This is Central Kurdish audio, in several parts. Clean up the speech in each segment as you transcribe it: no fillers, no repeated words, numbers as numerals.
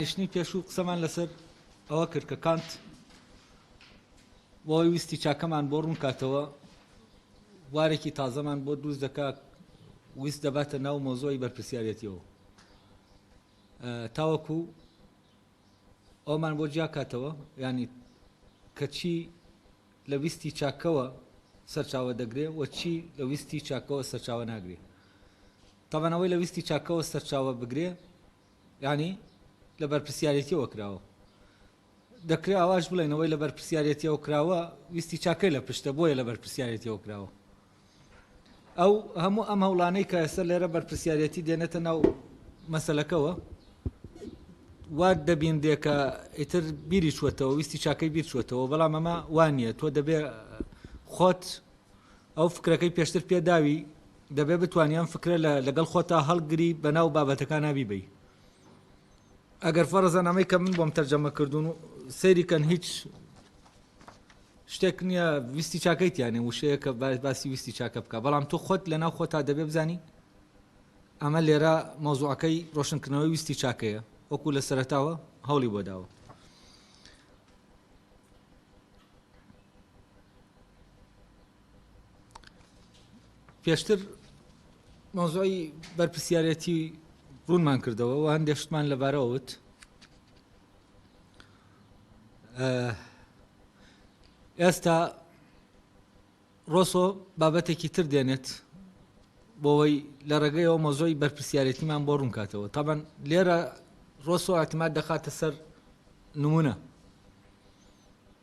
دانیشتنی پێشوو قسەمان لەسەر ئەوە کرد کە کانت بۆ ئەوەی ویستی چاکەمان بۆ ڕوون کاتەوە بوارێکی تازەمان بۆ دروست دەکا، ویست دەباتە ناو مەوزوعی بەرپرسیارێتیەوە تاوەکو ئەومان بۆ جیاکاتەوە، یانی کە چی لە ویستی چاکەوە سەرچاوە دەگرێ و چی لە ویستی چاکەوە سەرچاوە ناگرێ. تەبعەن ئەوەی لە ویستی چاکەوە سەرچاوە بگرێ یانی لە بەرپرسیارێتیەوە کراوە. دەکرێ ئاواش بڵێین ئەوەی لە بەرپرسیارێتیەوە کراوە ویستی چاکەی لە پشتە، بۆیە لە بەرپرسیارێتیەوە کراوە. ئەو هەموو ئەم هەوڵانەی کە ئێستا لێرە بەرپرسیارێتی دێنێتە ناو مەسەلەکەوە وا دەبیندێ کە ئیتر بیری چوەتەوە، ویستی چاکەی بیر چوەتەوە، بەڵام ئەمە وا نییە. تۆ دەبێ خۆت ئەو فکرەکەی پێشتر پێداوی دەبێ بتوانی ئەم فکرە لەگەڵ خۆتا هەڵگری بەناو بابەتەکانا بیبەی. ئەگەر فەرزەن ئەمەی کە من بۆم تەرجەمە کردوون و سەیری کەن هیچ شتێک نییە ویستی چاکەی تیانێ، وشەیە کە باسی ویستی چاکە بکە، بەڵام تۆ خۆت لەناو خۆتا دەبێ بزانی ئەمە لێرە مەوزوعەکەی ڕۆشنکردنەوەی ویستی چاکەیە وەکو لە سەرەتاوە هەوڵی بۆ داوە. پێشتر مەوزوعی بەرپرسیارەتی ڕوونمان کردەوە و هەندێک شتمان لەبارەوە وت. ئێستا ڕۆسۆ بابەتێکی تر دێنێت بۆەوەی لە ڕێگەیەوە مەزۆی بەرپرسیارەتیمان بۆ ڕوونکاتەوە. تابان لێرە ڕۆسۆ اعتماد دەخاتە سەر نمونە،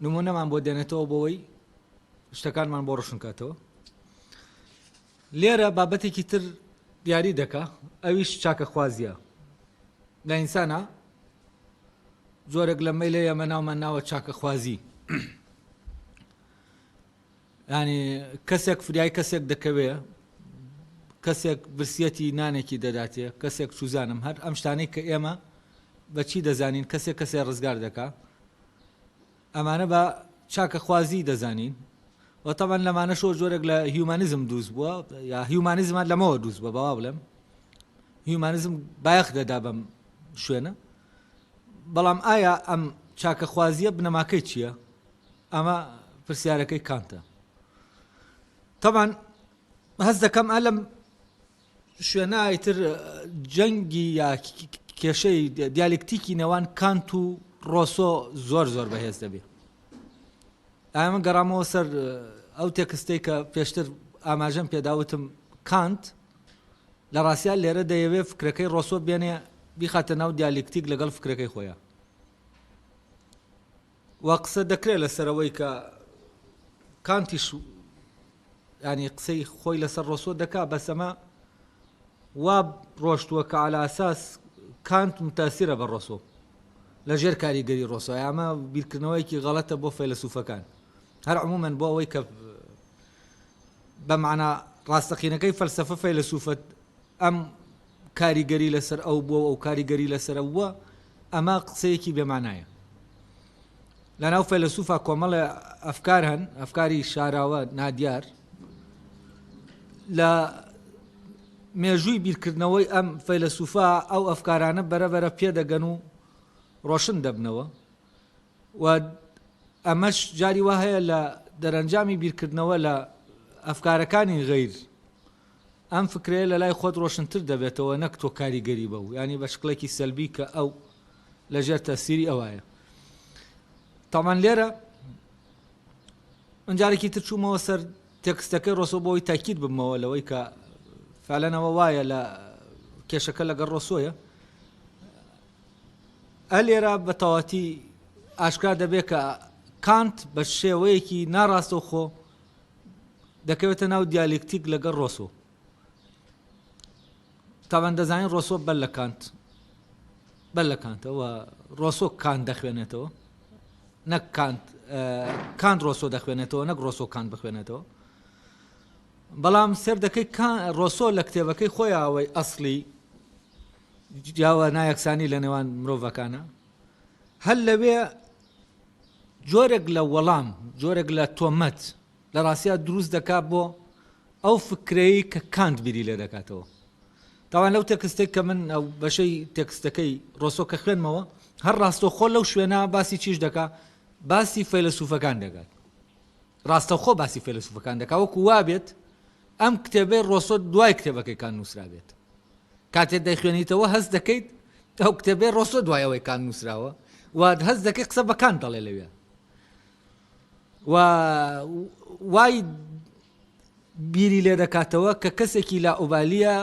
نمونەمان بۆ دێنێتەوە بۆەوەی شتەکانمان بۆ ڕۆشنکاتەوە. لێرە بابەتێکی تر دیاری دەکا، ئەویش چاکەخوازیە لە ئینسانە. جۆرێک لە مەیلە ئێمە ناومان ناوە چاکەخوازی، ینی کەسێک فریای کەسێک دەکەوێ، کەسێک برسیەتی نانێکی دەداتێ، کەسێک چوزانم هەر ئەم شتانەی کە ئێمە بەچی دەزانین کەسێک کەسێ ڕزگار دەکا، ئەمانە بە چاکەخوازی دەزانین. و تەبعەن لەمانەشەوە جۆرێک لە هیومانیزم دروست بووە، یا هیومانیزم هەر لەمەوە دروست بووە، باوا بڵێم هیومانیزم بایەخ دەدا بەم شوێنە. بەڵام ئایا ئەم چاکەخوازیە بنەماکەی چییە؟ ئەمە پرسیارەکەی کانتە. تەبعەن هەست دەکەم ئا لەم شوێنە ئیتر جەنگی یا کێشەی دیالکتیکی نێوان کانت و ڕۆسۆ زۆر زۆر بەهێز دەبێ. ئەمە گەڕامەوە سەر ئەو تێکستەی کە پێشتر ئاماژەم پێداوتم، کانت لە ڕاستیا لێرە دەیەوێ فکرەکەی ڕۆسۆ بێنێ بیخاتە ناو دیالکتیک لەگەڵ فکرەکەی خۆیان. و قسە دەکرێت لەسەر ئەوەی کە کانتیش ینی قسەی خۆی لەسەر ڕۆسۆ دەکا، بەس ئەمە وا ڕۆشتووە کە عەلا ئەساس کانت متاسیرە بە ڕۆسۆ، لە ژێر کاریگەری ڕۆسۆ. ئەمە بیرکردنەوەیەکی غەڵەتە بۆ فەیلەسوفەکان هەر عموما، بۆ ئەوەی کە بە معنی ڕاستەقینەکەی فەلسەفە فەیلەسوفەت ئەم کاریگەری لەسەر ئەو بووە و ئەو کاریگەری لەسەر ئەو بووە، ئەمە قسەیەکی بێمانایە. لەناو فەیلەسوفا کۆمەڵێ ئەفکار هەن، ئەفکاری شاراوە نادیار لە مێژووی بیرکردنەوەی ئەم فەیلەسوفا ئەو ئەفکارانە بەرەبەرە پێدەگەن و ڕۆشن دەبنەوە و ئەمەش جاری وا هەیە لە دەرەنجامی بیرکردنەوە لە ئەفکارەکانی غەیر ئەم فکرەیە لەلای خۆت ڕۆشنتر دەبێتەوە نەک تۆ کاریگەری بەو، یانی بە شکڵێکی سەلبی کە ئەو لە ژێر تەسیری ئەوایە. تاوان لێرە من جارێکی تر چوومەوە سەر تێکستەکەی ڕۆسۆ بۆ ئەوەی تاکید ببمەوە لەوەی کە فعلەن ئەوە وایە لە کێشەکە لەگەڵ ڕۆسۆیە. ئە لێرە بە تەواتی ئاشکرا دەبێت کە کانت بە شێوەیەکی ناڕاستەوخۆ دەکەوێتە ناو دیالێکتیک لەگەڵ ڕۆسۆ. تاوان دەزانین ڕۆسۆ بەر لە کانت بەر لە کانتە و ڕۆسۆ کانت دەخوێنێتەوە، نەک کانت کانت ڕۆسۆ دەخوێنێتەوە، نەک ڕۆسۆ کانت بخوێنێتەوە. بەڵام سەر دەکەی ڕۆسۆ لە کتێبەکەی خۆیاوەی ئەسڵی جیاوە نایەکسانی لە نێوان مرۆڤەکانە، هەر لەوێ جۆرێک لە وەڵام، جۆرێک لە تۆمەت لە ڕاستیا دروست دەکات بۆ ئەو فکرەی کە کانت بیری لێ دەکاتەوە. تاوان لەو تێکستەی کە من ئەو بەشەی تێکستەکەی ڕۆسۆ کە خوێنمەوە هەر ڕاستەوخۆ لەو شوێنە باسی چیش دەکا؟ باسی فەیلەسوفەکان دەکات. ڕاستەوخۆ باسی فەیلەسوفەکان دەکا وەکو وابێت ئەم کتێبەی ڕۆسۆ دوای کتێبەکەی کان نووسرابێت. کاتێ دەیخوێنیتەوە هەست دەکەیت ئەو کتێبەی ڕۆسۆ دوای ئەوەی کان نووسراوە و هەست دەکەی قسە بە کان دەڵێ لەوێ و وای بیری لێ دەکاتەوە کە کەسێکی لائوبالیە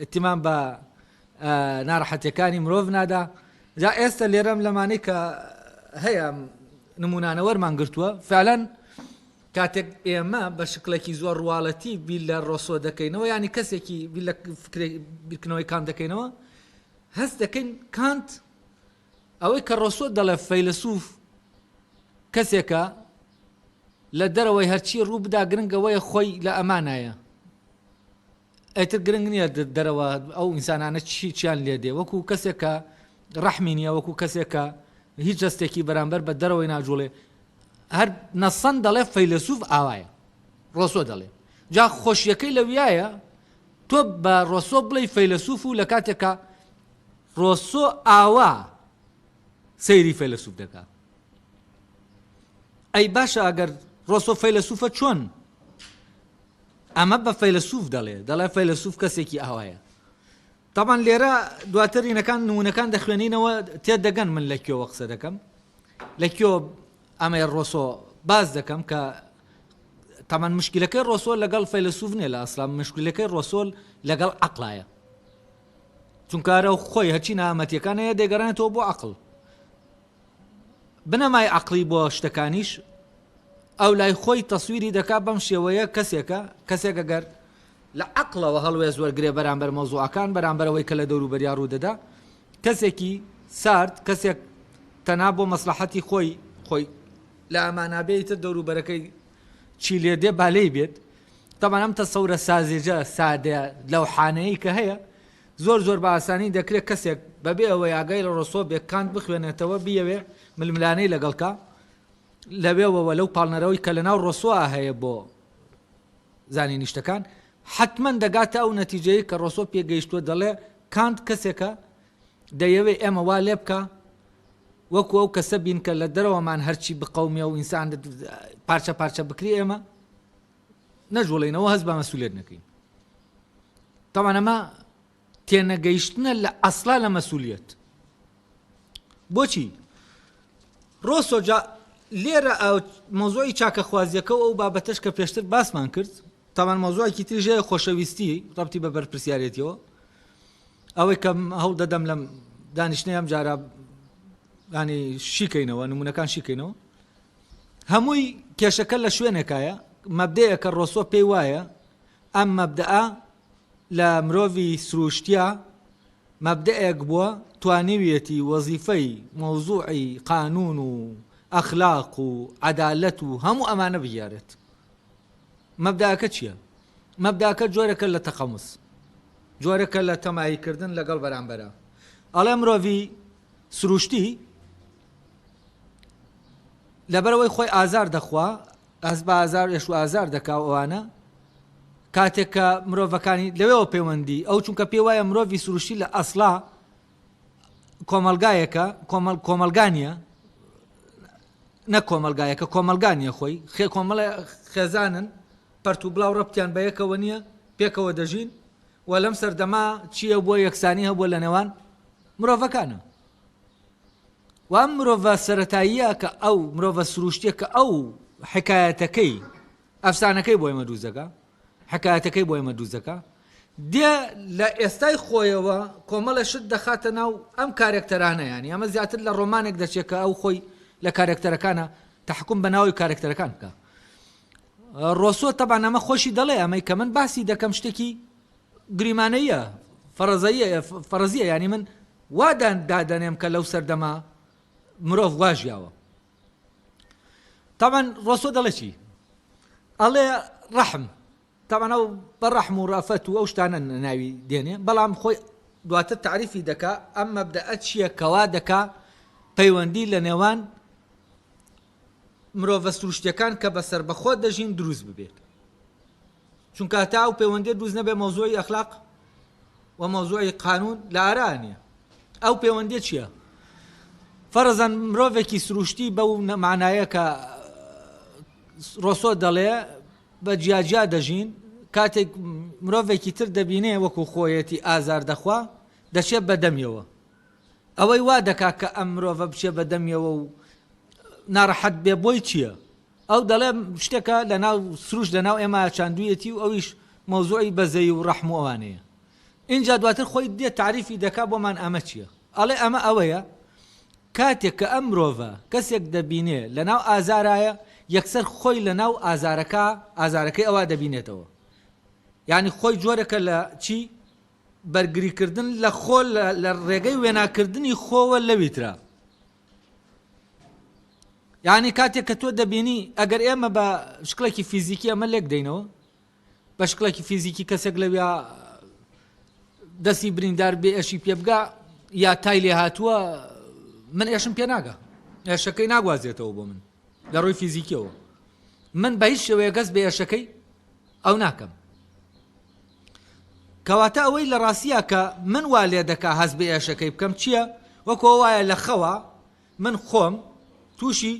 ئیتیمام بە ناڕەحەتیەکانی مرۆڤ نادا جا ئێستا لێرەم لەمانەی کە هەیە نمونانە وەرمان گرتووە فعلەن کاتێک ئێمە بە شکڵێکی زۆر ڕواڵەتی بیر لە ڕۆسۆ دەکەینەوە ینی کەسێکی بیر لە بیرکردنەوەی کانت دەکەینەوە هەست دەکەین کانت ئەوەی کە ڕۆسۆ دەڵێ فەیلەسوف کەسێکە لە دەرەوەی هەرچی ڕوو بدا گرنگ ئەوەیە خۆی لە ئەمانایە ئیتر گرنگ نییە دەرەوە ئەو ئینسانانە چی چیان لێ دێ وەکو کەسێک کە ڕەحمی نییە وەکو کەسێک کە هیچ جەستێکی بەرامبەر بە دەرەوەی ناجوڵێ هەر نەسەن دەڵێ فەیلەسوف ئاوایە ڕۆسۆ دەڵێ جا خۆشیەکەی لەویایە تۆ بە ڕۆسۆ بڵێ فەیلەسوف و لە کاتێکە ڕۆسۆ ئاوا سەیری فەیلەسوف دەکا. ئەی باشە ئەگەر ڕۆسۆ فەیلەسوفە چۆن ئەمە بە فەیلەسوف دەڵێ؟ دەڵێ فەیلەسوف کەسێکی ئاوایە. تاوان لێرە دواتر ینەکان نمونەکان دەخوێنینەوە تێدەگەن من لە کوێوە قسە دەکەم لە کوێوە ئەمەی ڕۆسۆ باس دەکەم کە تامان مشکلەکەی ڕۆسۆ لەگەڵ فەیلەسوف نیە لە ئەسڵا مشکلەکەی ڕۆسۆل لەگەڵ عەقڵایە چونکە هەر ئەو خۆی هەرچی نەهامەتیەکان هەیە دەیگەڕێنێتەوە بۆ عەقڵ بنەمای عەقڵی بۆ شتەکانیش ئەو لای خۆی تەسویری دەکا بەم شێوەیە کەسێکە کەسێک ئەگەر لە عەقڵەوە هەڵوێست وەرگێ بەرامبەر مەوزوعەکان بەرامبەرەوەی کە لە دەوروبەریا ڕوو دەدا کەسێکی سارد کەسێک تەنها بۆ مەسلحەتی خۆی خۆی لە ئەمانابێ ئیتر دەوروبەرەکەی چی لێ دێ با لێی بێت تەبعەن ئەم تەسەورە سازێجە سادە لەوحانەیەی کە هەیە زۆر زۆر بە ئاسانی دەکرێت کەسێک بەبێ ئەوەی ئاگای لە ڕۆسۆ بێ کانت بخوێنێتەوە بیەوێ ململانێی لەگەڵ کا لەوێوەوە لەو پاڵنەرەوەی کە لەناو ڕۆسۆا هەیە بۆ زانینی شتەکان حتمما دەگاتە ئەو نەتیجەیە کە ڕۆسۆ پێگەیشتووە دەڵێ کانت کەسێکە دەیەوێ ئێمە وا لێ بکە وەکو ئەو کەسە بین کە لە دەرەوەمان هەرچی بقەومێ و ئینسان پارچە پارچە بکری ئێمە نەجوڵێینەوە هەست بە مەسوولێت نەکەین تاوان ئەمە تێنەگەیشتنە لە ئەسلا لە مەسوولیت بۆچی ڕۆسۆ جا لێرە مۆزۆی چاکەخوازیەکە و ئەو بابەتەش کە پێشتر باسمان کرد تاوان مۆزۆیەکی تریژەیە خۆشەویستی ڕەتی بە بەرپرسیارێتیەوە ئەوەی کە هەوڵ دەدەم لەم دانیشتنەی ئەم جارە ینی شیکەینەوە نمونەکان شیکەینەوە هەمووی کێشەکە لە شوێنێکایە مەبدەیە کە ڕۆسۆ پێی وایە ئەم مەبدەئە لە مرۆڤی سروشتیا مەبدەئێک بووە توانیویەتی وەزیفەی مەوزوعی قانون و ئەخلاق و عەدالەت و هەموو ئەمانە بگێڕێت مەبدەئەکە چییە؟ مەبداکە جۆرێکە لە تەقەموس، جۆرێکە لە تەمایی کردن لەگەڵ بەرامبەرا. ئەڵێ مرۆڤی سروشتی لەبەرئەوەی خۆی ئازار دەخوا، هەست بە ئازار ئێش و ئازار دەکا و ئەوانە، کاتێک کە مرۆڤەکانی لەوێوە پەیوەندی ئەو چونکە پێی وایە مرۆڤی سروشتی لە ئەسڵا کۆمەڵگایەکە کۆمەڵ کۆمەڵگا نییە نەک کۆمەڵگایەکە کۆمەڵگا نییە خۆی خێ کۆمەڵێ خێزانن پەرت و بڵاو ڕەبتیان بە یەکەوە نییە، پێکەوە دەژین و لەم سەردەمە چی هەبووە یەکسانی هەبووە لە نێوان مرۆڤەکانە و ئەم مرۆڤە سەرەتاییە کە ئەو مرۆڤە سروشتیە کە ئەو حکایەتەکەی ئەفسانەکەی بۆ ئێمە دروست دەکا حکایەتەکەی بۆ ئێمە دروست دەکا دێ لە ئێستای خۆیەوە کۆمەڵە شت دەخاتە ناو ئەم کارێکتەرانە ینی ئەمە زیاتر لە ڕۆمانێک دەچێت کە ئەو خۆی لە کارێکتەرەکانە تحکم بە ناوی کارێکتەرەکان بکە ڕۆسۆ تەبعەن ئەمە خۆشی دەڵێ ئەمەی کە من باسی دەکەم شتێکی گریمانەیە فەڕزەیە فەڕزیە ینی من وا دادەنێم کە لەو سەردەما مرۆڤ وا ژیاوە تاوان ڕۆسۆ دەڵێ چی ئەڵێ ڕەحم تاوان ئەو بە ڕەحم و ڕەفەت و ئەو شتانە ناوی دێنێ بەڵام خۆی دواتر تعریفی دەکا ئەم مەبدەئە چییە کەوا دەکا پەیوەندی لە نێوان مرۆڤە سروشتیەکان کە بە سەربەخۆ دەژین دروست ببێت چونکە هەتا ئەو پەیوەندیە دروست نەبێت مەوزوعی ئەخلاق و مەوزوعی قانون لە ئارا نییە ئەو پەیوەندیە چییە؟ فەرزەن مرۆڤێکی سروشتی بەو مانایە کە ڕۆسۆ دەڵێ بە جیاجیا دەژین، کاتێک مرۆڤێکی تر دەبینێ وەکو خۆیەتی ئازار دەخوا دەچێت بە دەمیەوە. ئەوەی وا دەکا کە ئەم مرۆڤە بچێ بە دەمیەوە و ناڕەحەت بێ بۆی چییە؟ ئەو دەڵێ شتێکە لە ناو سروشت لە ناو ئێمە چاندوویەتی و ئەویش مەوزوعی بەزەیی و ڕەحم و ئەوانەیە. ئینجا دواتر خۆی دێ تاریفی دەکا بۆمان ئەمە چییە؟ ئەڵێ ئەمە ئەوەیە کاتێک کە ئەم مرۆڤە کەسێک دەبینێ لە ناو ئازارایە یەکسەر خۆی لە ناو ئازارەکە ئازارەکەی ئەوا دەبینێتەوە. یانی خۆی جۆرێکە لە چی؟ بەرگریکردن لە خۆ لە ڕێگەی وێناکردنی خۆوە لەوی ترا. یعنی کاتێک کە تۆ دەبینی ئەگەر ئێمە بە شکڵێکی فیزیکی ئەمە لێک دەینەوە بە شکڵێکی فیزیکی کەسێک لەویا دەستی بریندار بێ ئێشی پێ بگا یا تای لێ هاتووە من ئێشم پێ ناگا ئێشەکەی ناگوازێتەوە بۆ من لە ڕووی فیزیکیەوە من بە هیچ شێوەیە گەست بە ئێشەکەی ئەو ناکەم کەواتە ئەوەی لە ڕاستیا کە من وا لێ دەکا هەست بە ئێشەکەی بکەم چییە؟ وەکو ئەوە وایە لە خەوا من خۆم تووشی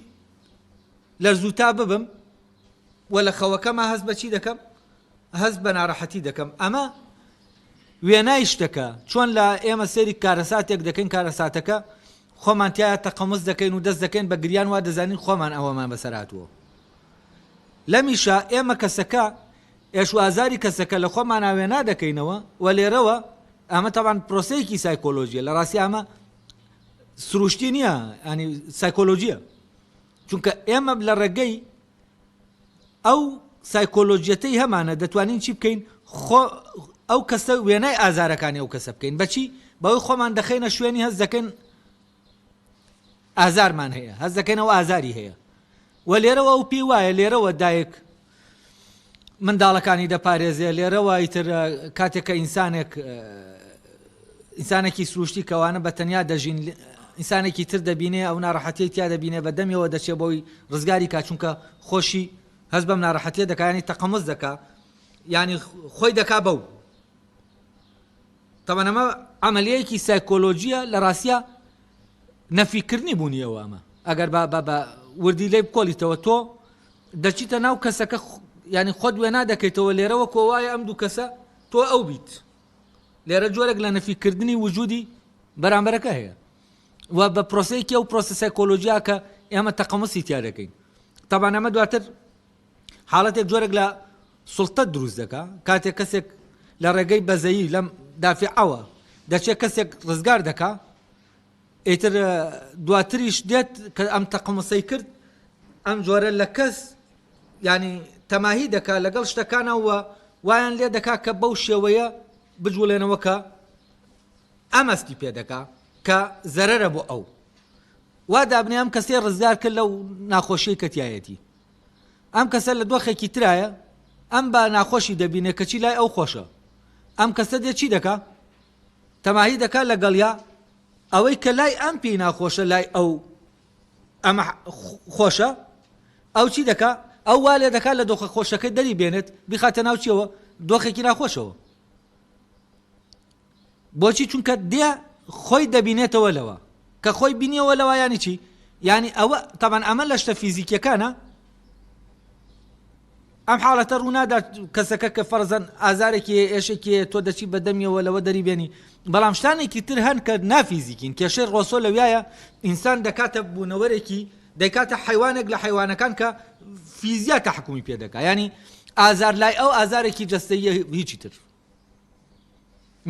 لەرزوتا ببم و لە خەوەکەما هەست بە چی دەکەم؟ هەست بە ناڕەحەتی دەکەم. ئەمە وێنای شتەکە چۆن لە ئێمە سەیری کارەساتێک دەکەین کارەساتەکە خۆمان تیایا تەقەموس دەکەین و دەست دەکەین بە گریان وا دەزانین خۆمان ئەوەمان بەسەر هاتووە. لەمیشە ئێمە کەسەکە ئێش و ئازاری کەسەکە لە خۆمانا وێنا دەکەینەوە و لێرەوە ئەمە تەبعەن پرۆسەیەکی سایکۆلۆژیە لە ڕاستی ئەمە سروشتی نییە ینی سایکۆلۆژیە چونکە ئێمە لە ڕێگەی ئەو سایکۆلۆژیەتەی هەمانە دەتوانین چی بکەین خۆ ئەو کەسە وێنای ئازارەکانی ئەو کەسە بکەین بەچی بەوەی خۆمان دەخەینە شوێنی هەست دەکەین ئازارمان هەیە هەست دەکەین ئەو ئازاری هەیە و لێرەوە ئەو پێی وایە لێرەوە دایک منداڵەکانی دەپارێزێ لێرەوە ئیتر کاتێک کە ئینسانێک ئینسانێکی سروشتی کەوانە بە تەنیا دەژین ئینسانێکی تر دەبینێ ئەو ناڕەحەتیەی تیا دەبینێ بە دەمیەوە دەچێ بۆی ڕزگاری کا چونکە خۆشی هەست بەم ناڕەحەتیە دەکا ینی تەقەمز دەکا ینی خۆی دەکا بەو تەبعەن ئەمە عەمەلیەیەکی سایکۆلۆجیە لە ڕاستیا نەفیکردنی بوونی ئەوە ئەمە ئەگەر بە بە بە وردی لێی بکۆڵیتەوە تۆ دەچیتە ناو کەسەکە ینی خۆت وێنا دەکەیتەوە لێرەوە کۆوایە ئەم دوو کەسە تۆ ئەو بیت لێرە جۆرێک لە نەفیکردنی وجودی بەرامبەرەکە هەیە و بە پرۆسەیەکی ئەو پرۆسە سایکۆلۆژیا کە ئێمە تەقەمەسی تیا دەکەین تەبان ئەمە دواتر حاڵەتێک جۆرێک لە سوڵتە دروست دەکا کاتێک کەسێک لە ڕێگەی بەزەیی لەم دافعەوە دەچێت کەسێک ڕزگار دەکا ئیتر دواتریش دێت کە ئەم تەقمسەی کرد ئەم جۆرە لە کەس ینی تەماهی دەکا لەگەڵ شتەکانەوە وایان لێ دەکا کە بەو شێوەیە بجوڵێنەوە کە ئەمەستی پێ دەکا کە زەرەرە بۆ ئەو وا دابنێ ئەم کەسەی ڕزگار کرد لەو ناخۆشیەی کە تیایەتی ئەم کەسە لە دۆخێکی ترایە ئەم بە ناخۆشی دەبینێ کەچی لای ئەو خۆشە ئەم کەسە دێ چی دەکا تەماهی دەکا لەگەڵیا ئەوەی کە لای ئەم پێی ناخۆشە لای ئەو ئەمە خۆشە ئەو چی دەکا ئەو وا لێ دەکا لە دۆخە خۆشەکەی دەری بێنێت بیخاتە ناو چیەوە دۆخێکی ناخۆشەوە بۆچی چونکە دێ خۆی دەبینێتەوە لەوە کە خۆی بینیەوە لەوە ینی چی ینی ئەوە تەبەن ئەمە لە شتە فیزیکیەکانە ئەم حاڵەتە ڕوونادا کەسەکە کە فەرزەن ئازارێکی ئێشێکی تۆ دەچی بە دەمیەوە لەوە دەری بێنی بەڵام شتانێکی تر هەن کە نافیزیکین کێشەی ڕۆسۆ لەویایە ئینسان دەکاتە بوونەوەرێکی دەیکاتە حیوانێک لە حیوانەکان کە فیزیا تەحکومی پێ دەکا ینی ئازار لای ئەو ئازارێکی جەستەیە هیچی تر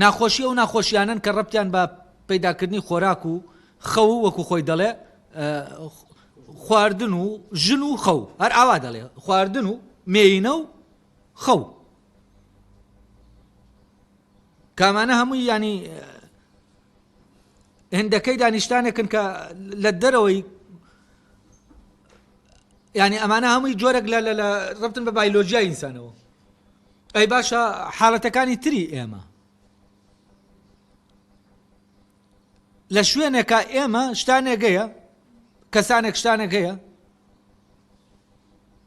ناخۆشی ئەو ناخۆشیانەن کە ڕەبتیان بە پەیداکردنی خۆراک و خەو وەکو خۆی دەڵێ خواردن و ژن و خەو هەر ئاوا دەڵێ خواردن و مێینە و خەو کامانە هەمووی ینی هندەکەی دانیشتانێکن کە لە دەرەوەی ینی ئەمانە هەمووی جۆرێک لە لە ڕبتن بە بایلۆجیای ئینسانەوە ئەی باشە حاڵەتەکانی تری ئێمە لە شوێنێکا ئێمە شتانێک هەیە کەسانێک شتانێک هەیە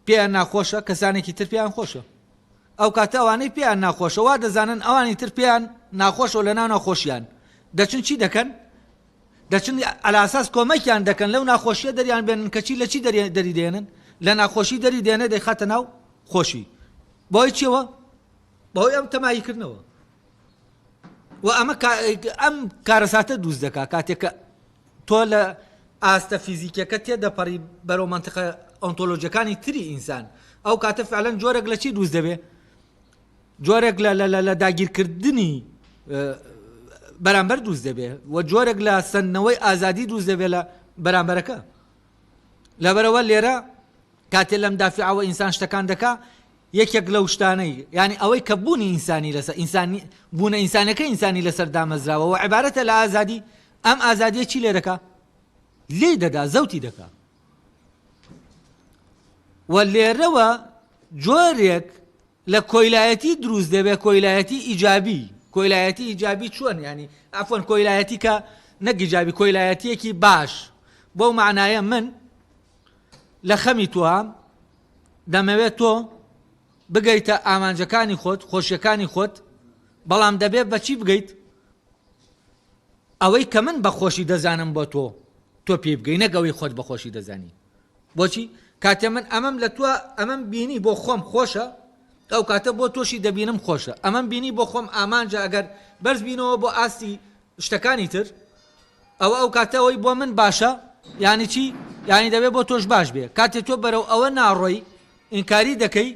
پێیان ناخۆشە کەسانێکی تر پێیان خۆشە ئەو کاتە ئەوانەی پێیان ناخۆشە وا دەزانن ئەوانی تر پێیان ناخۆشەوە لە ناو ناخۆشیان دەچن چی دەکەن؟ دەچن عەلاساس کۆمەکیان دەکەن لەو ناخۆشیە دەریان بێنن کەچی لە چی دەری دێنن لە ناخۆشی دەری دێنێ دەیخاتە ناو خۆشی بۆی چیەوە بەهۆی ئەم تەماهی کردنەوە و ئەمە ئەم کارەساتە دروست دەکا کاتێک کە تۆ لە ئاستە فیزیکیەکە تێدەپەڕی بەرەو مەنتقە ئۆنتۆلۆژیەکانی تری ئینسان ئەو کاتە فعلەن جۆرێک لە چی دروست دەبێ جۆرێک لە لە لە داگیرکردنی بەرامبەر دروست دەبێ و جۆرێک لە سەندنەوەی ئازادی دروست دەبێ لە بەرامبەرەکە لەبەرەوە لێرە کاتێ لەم دافعەوە ئینسان شتەکان دەکا یەکێک لەو شتانەی یانی ئەوەی کە بوونی ئینسانی لەسەر ئینسانی بوونە ئینسانەکەی ئینسانی لەسەر دامەزراوە و عیبارەتە لە ئازادی ئەم ئازادیە چی لێ دەکا لێی دەدا زەوتی دەکا و لێرەوە جۆرێک لە کۆیلایەتی دروست دەبێ کۆیلایەتی ئیجابی کۆیلایەتی ئیجابی چۆن ینی ئەفۆن کۆیلایەتی کە نەک ئیجابی کۆیلایەتیەکی باش بەو معنایە من لە خەمی تۆام دەمەوێت تۆ بگەیتە ئامانجەکانی خۆت، خۆشیەکانی خۆت، بەڵام دەبێت بە چی بگەیت؟ ئەوەی کە من بە خۆشی دەزانم بۆ تۆ، تۆ پێی بگەی نەک ئەوەی خۆت بە خۆشی دەزانی. بۆچی؟ کاتێ من ئەمەم لە تۆ ئەمەم بینی بۆ خۆم خۆشە، ئەو کاتە بۆ تۆشی دەبینم خۆشە. ئەمەم بینی بۆ خۆم ئامانجە ئەگەر بەرز بینەوە بۆ ئاستی شتەکانی تر، ئەوە ئەو کاتە ئەوەی بۆ من باشە یانی چی؟ یانی دەبێت بۆ تۆش باش بێ کاتێ تۆ بەرەو ئەوە ناڕۆی ئینکاری دەکەی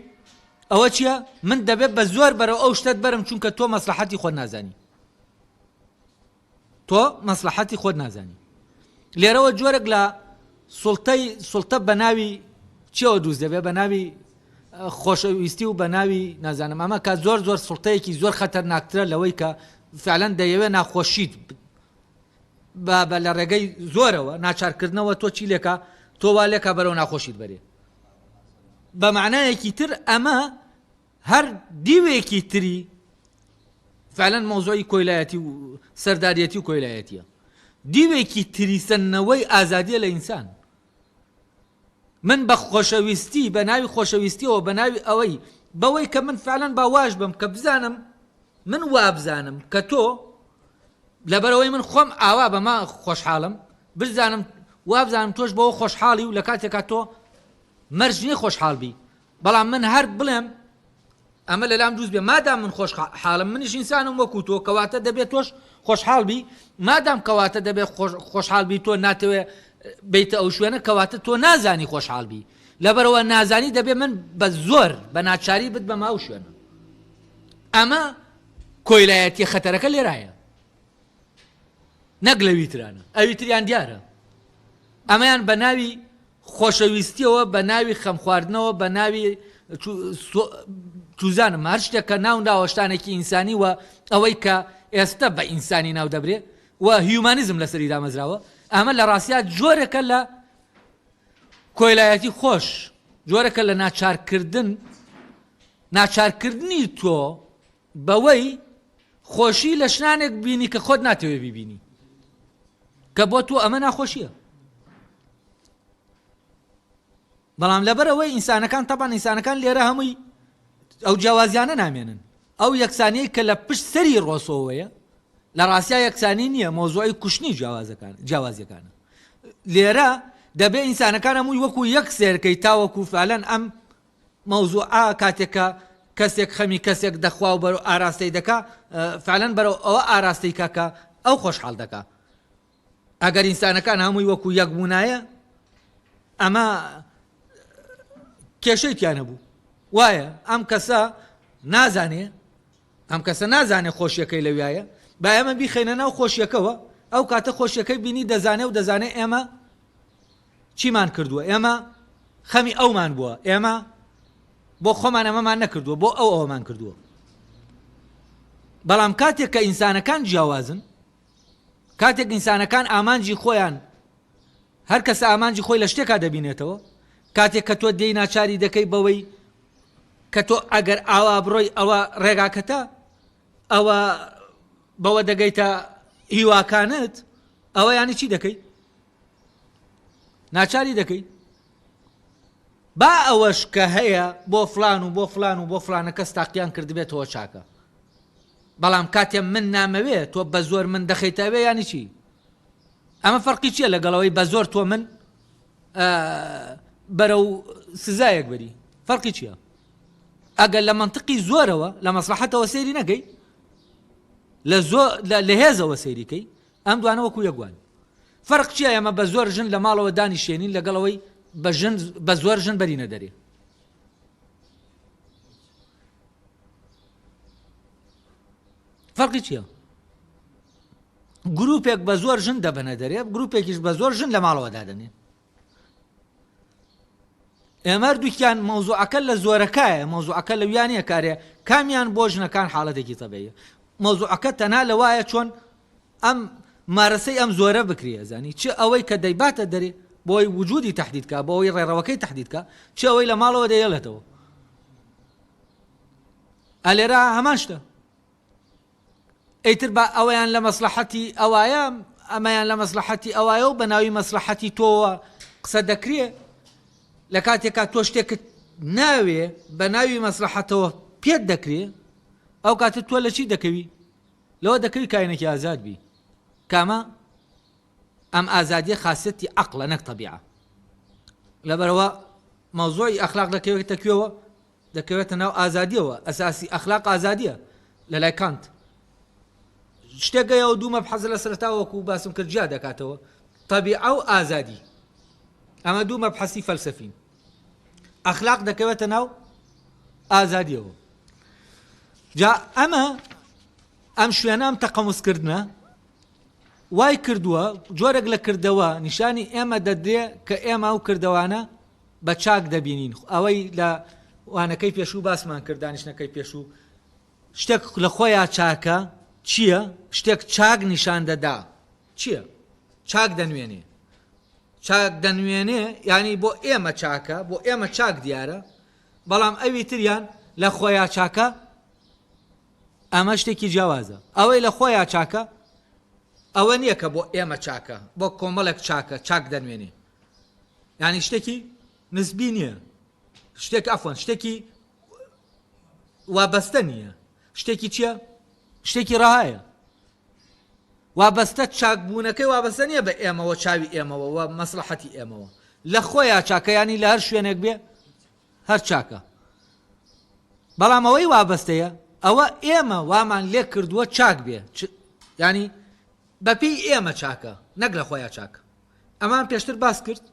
ئەوە چییە؟ من دەبێت بە زۆر بەرەو ئەو شتەت بەرم چونکە تۆ مەسلحەتی خۆت نازانی تۆ مەسلحەتی خۆت نازانی لێرەوە جۆرێک لە سوڵتەی سوڵتە بە ناوی چیەوە دروست دەبێت بە ناوی خۆشەویستی و بە ناوی نازانم ئەمە کە زۆر زۆر سوڵتەیەکی زۆر خەتەرناکترە لەوەی کە فعلەن دەیەوێت ناخۆشیت بە بە لە ڕێگەی زۆرەوە ناچارکردنەوە تۆ چی لێکا تۆ وا لێکا بەرەو ناخۆشیت بەرێ بە معنایەکی تر ئەمە هەر دیوێکی تری فعلەن مەوزوعی کۆیلایەتی و سەرداریەتی و کۆیلایەتیە دیوێکی تری سەندنەوەی ئازادیە لە ئینسان من بە خۆشەویستی بە ناوی خۆشەویستیەوە بە ناوی ئەوەی بەوەی کە من فعلەن با واش بم کە بزانم من وابزانم کە تۆ لەبەرەوەی من خۆم ئاوا بەمە خۆشحاڵم بزانم وابزانم تۆش بەوە خۆشحاڵی و لە کاتێکا تۆ مەرج نییە خۆشحاڵ بی بەڵام من هەر بڵێم ئەمە لەلام دروست بێ مادام من خۆش حاڵم منیش ئینسانم وەکو تۆ کەواتە دەبێت تۆش خۆشحاڵ بی مادام کەواتە دەبێت خۆشحاڵ بی تۆ ناتەوێ بیتە ئەو شوێنە کەواتە تۆ نازانی خۆشحاڵ بی لەبەرەوە نازانی دەبێ من بە زۆر بە ناچاری بت بەمە ئەو شوێنە ئەمە کۆیلایەتی خەتەرەکە لێرایە نەک لەوی ترانە ئەوی تریان دیارە ئەمەیان بە ناوی خۆشەویستیەوە بە ناوی خەمخواردنەوە بە ناوی چوزانم هەر شتێک کە ناونراوە شتانێکی ئینسانی و ئەوەی کە ئێستا بە ئینسانی ناو دەبرێ و هیومانیزم لەسەری دامەزراوە ئەمە لە ڕاستیا جۆرێکە لە کۆیلایەتی خۆش جۆرەکە لە ناچارکردن ناچارکردنی تۆ بەوەی خۆشی لە شتانێک بینی کە خۆت ناتەوێ بیبینی کە بۆ تۆ ئەمە ناخۆشیە بەڵام لەبەرەوەی ئینسانەکان تەبان ئینسانەکان لێرە هەمووی ئەو جیاوازیانە نامێنن ئەو یەکسانیە کە لە پشت سەری ڕۆسۆوەیە لە ڕاستیا یەکسانی نییە مۆزوعی کوشتنی جیاوازەکان جیاوازیەکانە لێرە دەبێ ئینسانەکان هەمووی وەکو یەک سێرکەی تاوەکو فعلەن ئەم مەوزوعە کاتێک کە کەسێک خەمی کەسێک دەخوا و بەرەو ئاراستەی دەکا فعلەن بەرەو ئەوە ئاراستەی کا کە ئەو خۆشحاڵ دەکا ئەگەر ئینسانەکان هەمووی وەکو یەک بوونایە ئەمە کێشەی تیا نەبوو وایە ئەم کەسە نازانێ ئەم کەسە نازانێ خۆشیەکەی لەویایە با ئێمە بیخەینە ناو خۆشیەکەوە ئەو کاتە خۆشیەکەی بینی دەزانێ و دەزانێ ئێمە چیمان کردووە ئێمە خەمی ئەومان بووە ئێمە بۆ خۆمان ئەمەمان نەکردووە بۆ ئەو ئەوەمان کردووە بەڵام کاتێک کە ئینسانەکان جیاوازن کاتێک ئینسانەکان ئامانجی خۆیان هەر کەسە ئامانجی خۆی لە شتێکا دەبینێتەوە کاتێک کە تۆ دێی ناچاری دەکەی بەوەی کە تۆ ئەگەر ئاوا بڕۆی ئەوە ڕێگاکەتە ئەوە بەوە دەگەیتە هیواکانت ئەوە ینی چی دەکەی ناچاری دەکەی با ئەوەش کە هەیە بۆ فلان و بۆ فلان و بۆ فلانە کەس تاقیان کردبێتەوە چاکە بەڵام کاتێ من نامەوێ تۆ بە زۆر من دەخەیتەوێ ینی چی؟ ئەمە فەرقی چییە لەگەڵەوەی بە زۆر تۆ من بەرەو سزایەک بەری فەرقی چییە؟ ئەگەر لە مەنتقی زۆرەوە لە مەسلحەتەوە سەیری نەکەی لە زۆ لە هێزەوە سەیریکەی ئەم دوانە وەکو یەکوان فەرق چییە ئێمە بە زۆر ژن لە ماڵەوە دانیشێنین لەگەڵەوەی بە ژن بە زۆر ژن بەرینە دەرێ فەرقی چییە؟ گروپێک بە زۆر ژن دەبەنە دەرێ گروپێکیش بە زۆر ژن لە ماڵەوە دادەنێن ئێمە هەردووکیان مەوزوعەکە لە زۆرەکایە مەوزوعەکە لە ویانە کارێ کامیان بۆ ژنەکان حاڵەتێکی تەبەیە مەوزوعەکە تەنها لەوایە چۆن ئەم مارەسەی ئەم زۆرە بکرێ زانی چ ئەوەی کە دەیباتە دەرێ بۆی وجودی تهدید کا بۆ ئەوەی ڕێڕەوەکەی تهدید کا چ ئەوەی لە ماڵەوە دەیڵێتەوە ئەلێرا هەمان شتە ئیتر با ئەوەیان لە مەسڵەحەتی ئەوایە، ئەمەیان لە مەسڵەحەتی ئەوایە و بە ناوی مەسڵەحەتی تۆوە قسە دەکرێ، لە کاتێکا تۆ شتێکت ناوێ بە ناوی مەسڵەحەتەوە پێت دەکرێ، ئەو کاتە تۆ لە چی دەکەوی؟ لەوە دەکەوی کائینێکی ئازاد بی. کامە؟ ئەم ئازادیە خاسیەتی عەقڵە نەک تەبیعە. لەبەرئەوە مەوزوعی ئەخلاق دەکەوێتە کوێوە؟ دەکەوێتە ناو ئازادیەوە، ئەساسی ئەخلاق ئازادیە لە لای کانت. شتێک هەیە ئەو دوو مەبحەسە لە سەرەتاوە وەکو باسم کرد جیا دەکاتەوە، تەبیعە و ئازادی. ئەمە دوو مەبحەسی فەلسەفین. ئەخلاق دەکەوێتە ناو ئازادیەوە. جا ئەمە ئەم شوێنە ئەم تەقەموسکردنە وای کردووە جۆرێک لە کردەوە نیشانی ئێمە دەدرێ کە ئێمە ئەو کردەوانە بە چاک دەبینین ئەوەی لە وانەکەی پێشوو باسمان کرد دانیشتنەکەی پێشوو شتێک لە خۆیا چاکە چییە؟ شتێک چاک نیشان دەدا چییە؟ چاک دەنوێنێ چاک دەنوێنێ یعنی بۆ ئێمە چاکە بۆ ئێمە چاک دیارە بەڵام ئەوی تریان لە خۆیا چاکە ئەمە شتێکی جیاوازە ئەوەی لە خۆیا چاکە ئەوە نییە کە بۆ ئێمە چاکە بۆ کۆمەڵێک چاکە چاک دەنوێنێ یعنی شتێکی نسبی نییە شتێک ئەفۆن شتێکی وابەستە نییە شتێکی چییە شتێکی ڕەهایە وابەستە چاکبوونەکەی وابەستە نییە بە ئێمەوە چاوی ئێمەوە و مەسلحەتی ئێمەوە لە خۆیان چاکە ینی لە هەر شوێنێک بێ هەر چاکە بەڵام ئەوەی وابەستەیە ئەوە ئێمە وامان لێ کردووە چاک بێ ینی بەپێی ئێمە چاکە نەک لە خۆیان چاکە ئەمان پێشتر باس کرد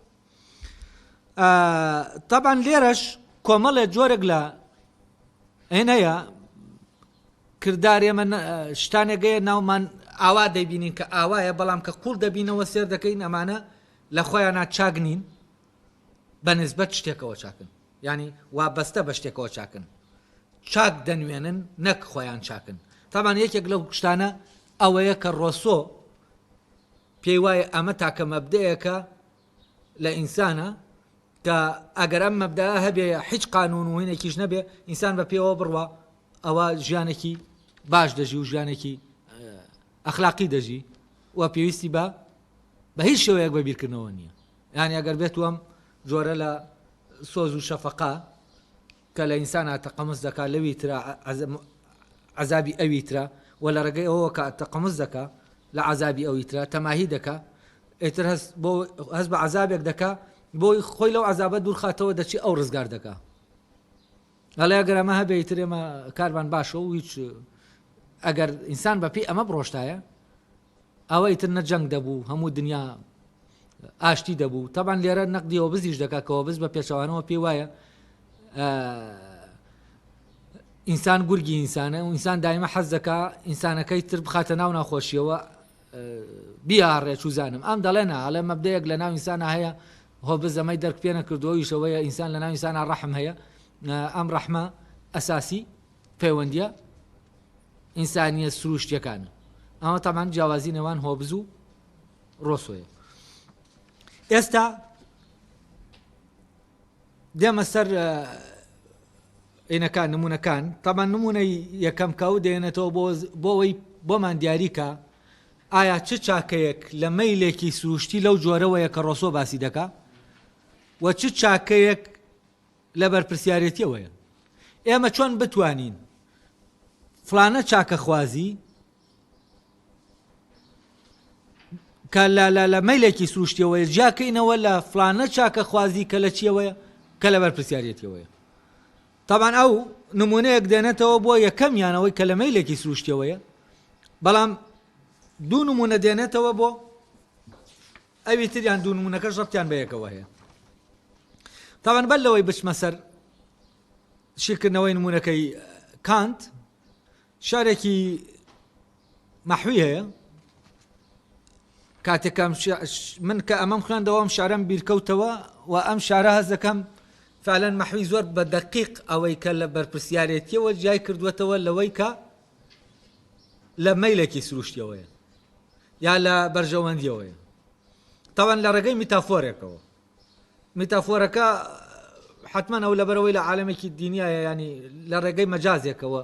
تەبان لێرەش کۆمەڵێ جۆرێک لە هێنەیە کردار ئێمە شتانێک هەیە ناومان ئاوا دەبینین کە ئاوایە بەڵام کە قوڵ دەبینەوە سێر دەکەین ئەمانە لە خۆیانە چاک نین بە نسبەت شتێکەوە چاکن ینی وابەستە بە شتێکەوە چاکن چاک دەنوێنن نەک خۆیان چاکن تامان یەکێک لەو شتانە ئەوەیە کە ڕۆسۆ پێی وایە ئەمە تاکە مەبدەیەکە لە ئینسانە کە ئەگەر ئەم مەبدەئە هەبێ هیچ قانون و هینێکیش نەبێ ئینسان بە پێوە بڕوا ئەوە ژیانێکی باش دەژی و ژیانێکی ئەخلاقی دەژی و پێویستی بە بە هیچ شێوەیەک بە بیرکردنەوە نییە یعنی ئەگەر بێت ئەم جۆرە لە سۆز و شەفەقا کە لە ئینسانا تەقەموس دەکا لەوی ترا عەزابی ئەوی ترا و لە ڕێگەی ئەوەوە کە تەقەموس دەکا لە عەزابی ئەوی ترا تەماهی دەکا ئیتر هەست بۆ هەست بە عەزابێک دەکا بۆی خۆی لەو عەزابە دوورخاتەوە دەچی ئەو ڕزگار دەکا ئەڵێ ئەگەر ئەمە هەبێ ئیتر ئێمە کارمان باشە و هیچ ئەگەر ئینسان بەپێی ئەمە بڕۆشتایە ئەوە ئیتر نە جەنگ دەبوو هەموو دنیا ئاشتی دەبوو تەبان لێرە نەقدی هۆبزیش دەکا کە هۆبز بە پێچەوانەوە پێی وایە ئینسان گورگی ئینسانە و ئینسان دایمە حەز دەکا ئینسانەکەی تر بخاتە ناو ناخۆشیەوە بیاڕێ چوزانم ئەم دەڵێ نا ئەڵێ مەبدەیەک لە ناو ئینسانە هەیە هۆبز ئەمەی دەرک پێ نەکردووە ئیشەوەیە ئینسان لە ناو ئینسانە ڕەحم هەیە ئەم ڕەحمە ئەساسی پەیوەندیە ئینسانیە سروشتیەکانە ئەمە تەبعەن جیاوازی نێوان هۆبز و ڕۆسۆیە ئێستا دێمە سەر ئینەکان نمونەکان تەبعەن نمونەی یەکەم کە ئەو دێنێتەوە بۆ بۆ ئەوەی بۆمان دیاریکە ئایا چ چاکەیەک لە مەیلێکی سروشتی لەو جۆرەوەیە کە ڕۆسۆ باسی دەکا و چ چاکەیەک لە بەرپرسیارێتیەوەیە. ئێمە چۆن بتوانین فڵانە چاکەخوازی. کە لە لە لە مەیلێکی سروشتیەوەیە جیاکەینەوە لە فلانە چاکەخوازی کە لە چیەوەیە کە لە بەرپرسیارێتیەوەیە. تەبعەن ئەو نمونەیەک دێنێتەوە بۆ یەکەمیان ئەوەی کە لە مەیلێکی سروشتیەوەیە بەڵام دوو نمونە دێنێتەوە بۆ ئەوی تریان دوو نمونەکەش ڕەبتیان بە یەکەوە هەیە. تەبعەن بەر لەوەی بچمە سەر شیکردنەوەی نمونەکەی کانت شارێکی مەحوی هەیە کاتێک کە من کە ئەمەم خوێندەوە ئەم شارەم بیرکەوتەوە و ئەم شارە هەست دەکەم فعلا مەحوی زۆر بە دەقیق ئەوەی کە لە بەرپرسیارێتیەوە جیای کردووەتەوە لەوەی کە لە مەیلێکی سروشتیەوەیە یا لە بەرژەوەندیەوەیە تاوان لە ڕێگەی میتافۆرێکەوە میتافۆرەکە حتمما ئەو لەبەرەوەی لە عالەمێکی دینیایە ینی لە ڕێگەی مەجازێکەوە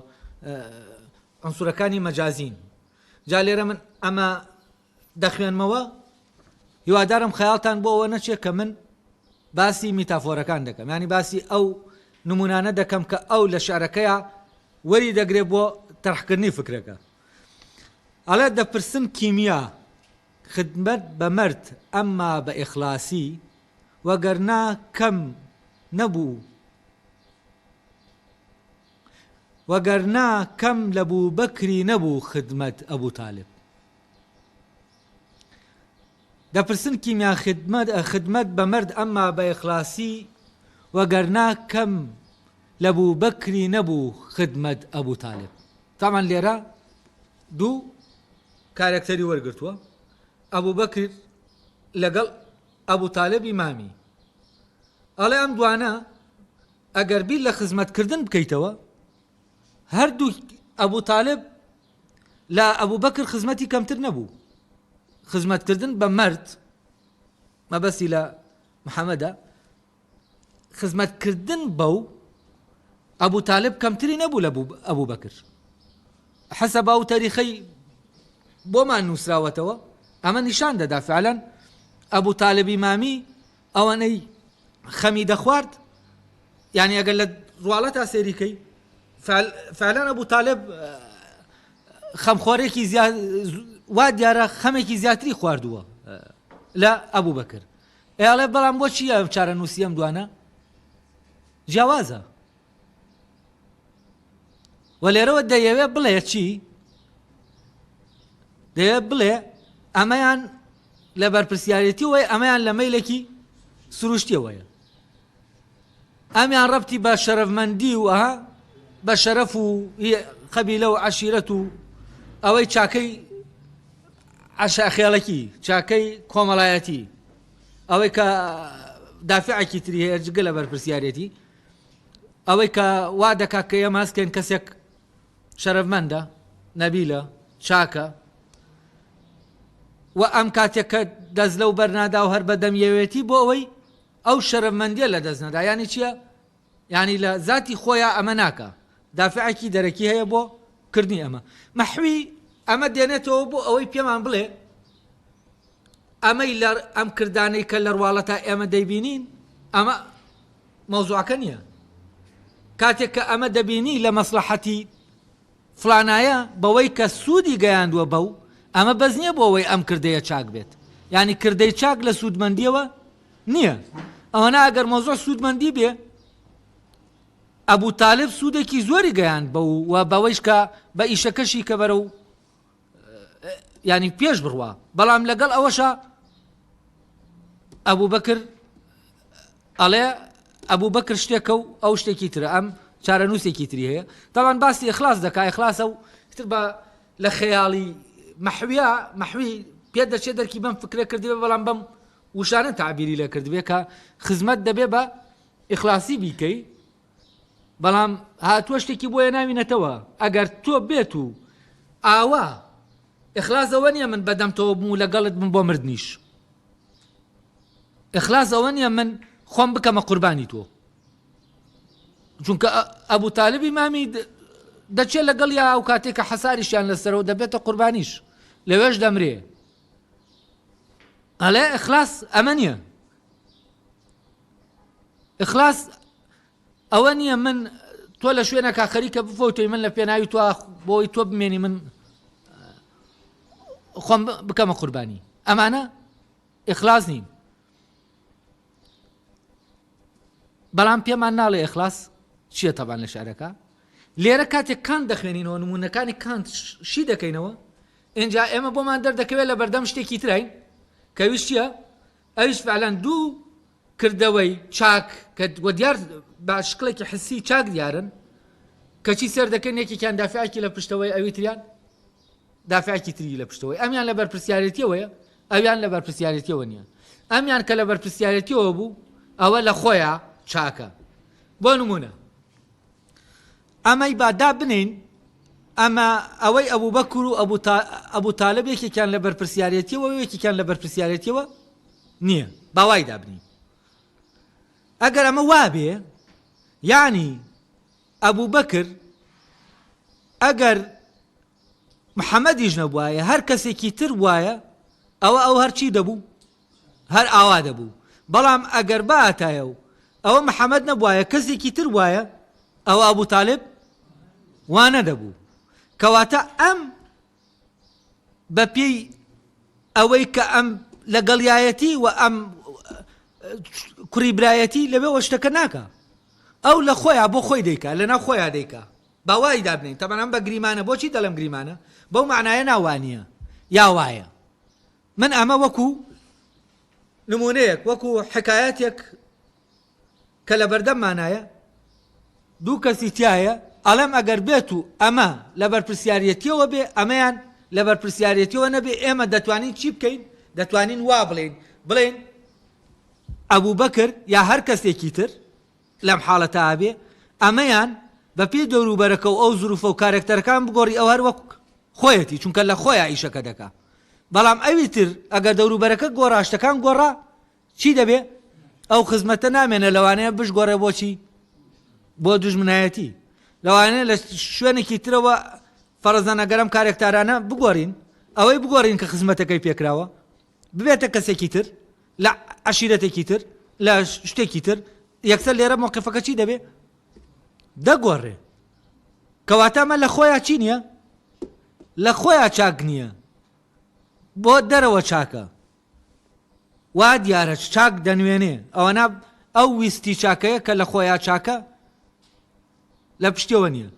عنسورەکانی مەجازین جا لێرە من ئەمە دەخوێنمەوە هیوادارم خەیاڵتان بۆ ئەوە نەچێت کە من باسی میتافۆرەکان دەکەم ینی باسی ئەو نمونانە دەکەم کە ئەو لە شعرەکەیە وەری دەگرێت بۆ تەرحکردنی فکرەکە ئەڵێ دەپرسن کیمیا خدمەت بە مەرد ئەمما بە ئیخلاسی وەگەرنا کەم نەبوو وەگەرنا کەم لە بوبەکری نەبوو خدمەت ئەبو تالب. دەپرسن کیمیا خدمەت خدمەت بە مەرد ئەمما بە ئیخلاسی وەگەرنا کەم لە بوبەکری نەبوو خدمەت ئەبو تالب. تەبعەن لێرە دوو کارەکتەری وەرگرتووە ئەبوبەکر لەگەڵ ئەبو تالبی مامی ئەڵێ ئەم دوانە ئەگەر بیر لە خزمەتکردن بکەیتەوە هەردوو ئەبو تالب لە ئەبو بەکر خزمەتی کەمتر نەبوو خزمەتکردن بە مەرد مەبەستی لە محەممەدە خزمەتکردن بەو ئەبو تالب کەمتری نەبوو لە ئەبو بەکر حەسەب ئەو تەریخەی بۆمان نووسراوەتەوە ئەمە نیشان دەدا فعلەن ئەبو تالبی مامی ئەوانەی خەمی دەخوارد یعنی ئەگەر لە ڕواڵەتا سێریکەی فعلەن ئەبو تالب خەمخۆرێکی وا دیارە خەمێکی زیاتری خواردووە لە ئەبوو بەکر ئێڵێ بەڵام بۆچی ئەم چارەنووسی ئەم دوانە جیاوازە و لێرەوە دەیەوێ بڵێ چی دەیەوێت بڵێ ئەمەیان لە بەرپرسیارێتیەوەی ئەمەیان لە مەیلێکی سروشتیەوەیە ئەمیان ڕەبتی بە شەرەفمەندی و ئەها بە شەرەف و قەبیلە و عەشیرەت و ئەوەی چاکەی عەشاخێڵەکی چاکەی کۆمەڵایەتی ئەوەی کە دافعێکی تری هەیە جگە لە بەرپرسیارەتی ئەوەی کە وا دەکات کە ئێمە هەستکەین کەسێک شەرەفمەندە نەبیلە چاکە و ئەم کاتێک کە دەست لەو بەرنادا و هەر بەدەم یەوێتی بۆ ئەوەی ئەو شەرەفمەندیە لە دەست نەدا یانی چیە یانی لە زاتی خۆیا ئەمە ناکا دافعێکی دەرەکی هەیە بۆ کردنی ئەمە مەحوی ئەمە دێنێتەوە بۆ ئەوەی پێمان بڵێ ئەمەی لە ئەم کردانەی کە لە ڕواڵەتا ئێمە دەیبینین ئەمە مەوزوعەکە نییە کاتێک کە ئەمە دەبینی لە مەسلحەتی فڵانایە بەوەی کە سوودی گەیاندووە بەو، ئەمە بەس نییە بۆ ئەوەی ئەم کردەیە چاک بێت. یانی کردەی چاک لە سوودمەندییەوە نییە. ئەوەنا ئەگەر مەوزوع سوودمەندی بێ، ئەبوو تالب سوودێکی زۆری گەیاند بەو و بەوەیش کە بە ئیشەکەشی کە بەرەو ینی پێش بڕوا بەڵام لەگەڵ ئەوەشا ئەبوو بەکر ئەڵێ ئەبوبەکر شتێکە و ئەو شتێکی ترە ئەم چارەنووسێکی تری هەیە تاوان باسی ئیخلاص دەکا ئیخلاسە و تر بە لە خەیاڵی مەحویا مەحوی پێ دەچێت دەرکی بەم فکرە کردبێ بەڵام بەم وشانە تعبیری لێ کردبێ کە خزمەت دەبێ بە ئیخلاسی بیکەی بەڵام هاتووە شتێکی بۆیە ناوی نەتەوە ئەگەر تۆ بێت و ئاوا ئیخلاص ئەوە نییە من بەدەم تۆ بم و لەگەڵت بم بۆ مردنیش ئیخلاس ئەوە نییە من خۆم بکەمە قوربانی تۆ چونکە ئەبوو تالبی مامی دەچێت لەگەڵ یا ئەو کاتێک کە حەساریشیان لەسەرەوە دەبێتە قوربانیش لەوێش دەمرێ ئەڵێ ئیخلاس ئەمە نییە ئیخلاس ئەوە نییە من تۆ لە شوێنەکە خەریکە بفەوتەی من لە پێناوی تۆ بۆی تۆ بمێنی من خۆم بکەمە قوربانی. ئەمانە ئیخلاص نین. بەڵام پێمان ناڵێ ئیخلاص چییە تەبان لە شعرەکە. لێرە کاتێک کانت دەخوێنینەوە نمونەکانی کانت شی دەکەینەوە ئینجا ئێمە بۆمان دەردەکەوێت لە بەردەم شتێکی تراین کە ئەویش چییە؟ ئەویش فعلەن دوو کردەوەی چاک کە وە دیار بە شکڵێکی حسی چاک دیارن کەچی سەر دەکەن یەکێکیان دافعێکی لە پشتەوەی ئەوی تریان دافعێکی تری لە پشتەوەی ئەمیان لە بەرپرسیارێتیەوەیە ئەویان لە بەرپرسیارێتیەوە نییە ئەمیان کە لە بەرپرسیارێتیەوە بوو ئەوە لە خۆیان چاکە بۆ نمونە ئەمەی با دابنێین، ئەمە ئەوەی ئەبوبەکر و ئەبو تالب یەکێکیان لە بەرپرسیارێتیەوە و یەکێکیان لە بەرپرسیارێتیەوە نییە، با وای دابنێین. ئەگەر ئەمە وابێ یعنی ئەبوبەکر ئەگەر محەممەدیش نەبوایە هەر کەسێکی تر بوایە ئەوە ئەو هەرچی دەبوو هەر ئاوا دەبوو بەڵام ئەگەر باتایە و ئەوە محەمەد نەبوایە کەسێکی تر بوایە ئەوە ئەبو تالب وا نەدەبوو کەواتە ئەم بە پێی ئەوەی کە ئەم لەگەڵیایەتی و ئەم کوڕی برایەتی لەوێوە شتەکە ناکا ئەو لە خۆیان بۆ خۆی دەیکا لەناو خۆیان دەیکا با وای دابنێین تەبعەن ئەم بە گریمانە بۆچی دەڵێم گریمانە بەو معنایە نا وانییە یا وایە من ئەمە وەکو نمونەیەک وەکو حکایەتێک کە لە بەردەممانایە دوو کەسی تایە ئەڵێم ئەگەر بێت و ئەمە لە بەرپرسیارەتیەوە بێ ئەمەیان لە بەرپرسیارەتیەوە نەبێ ئێمە دەتوانین چی بکەین دەتوانین وا بڵێین بڵێن ئەبوو بەکر یا هەر کەسێکی تر لەم حاڵەتە ئابێ ئەمەیان بە پێی دەوروبەرەکە و ئەو زروفە و کارەکتەرەکان بگۆڕی ئەو هەر وەک خۆیەتی چونکە لە خۆیا ئیشەکە دەکا بەڵام ئەوی تر ئەگەر دەوروبەرەکە گۆڕا شتەکان گۆڕا چی دەبێ ئەو خزمەتە نامێنێ لەوانەیە بشگۆڕێ بۆچی بۆ دوژمنایەتی لەوانەیە لە شوێنێکی ترەوە فەرەزەن ئەگەر ئەم کارێکتارانە بگۆڕین ئەوەی بگۆڕین کە خزمەتەکەی پێکراوە ببێتە کەسێکی تر لە عەشیرەتێکی تر لە شتێکی تر یەکسەر لێرە مۆقفەکە چی دەبێ دەگۆڕێ کەواتە ئەمە لە خۆیان چی نییە لە خۆیان چاک نییە بۆ دەرەوە چاکە وا دیارە چاک دەنوێنێ ئەوەنا ئەو ویستی چاکەیە کە لە خۆیان چاکە لە پشتەوە نییە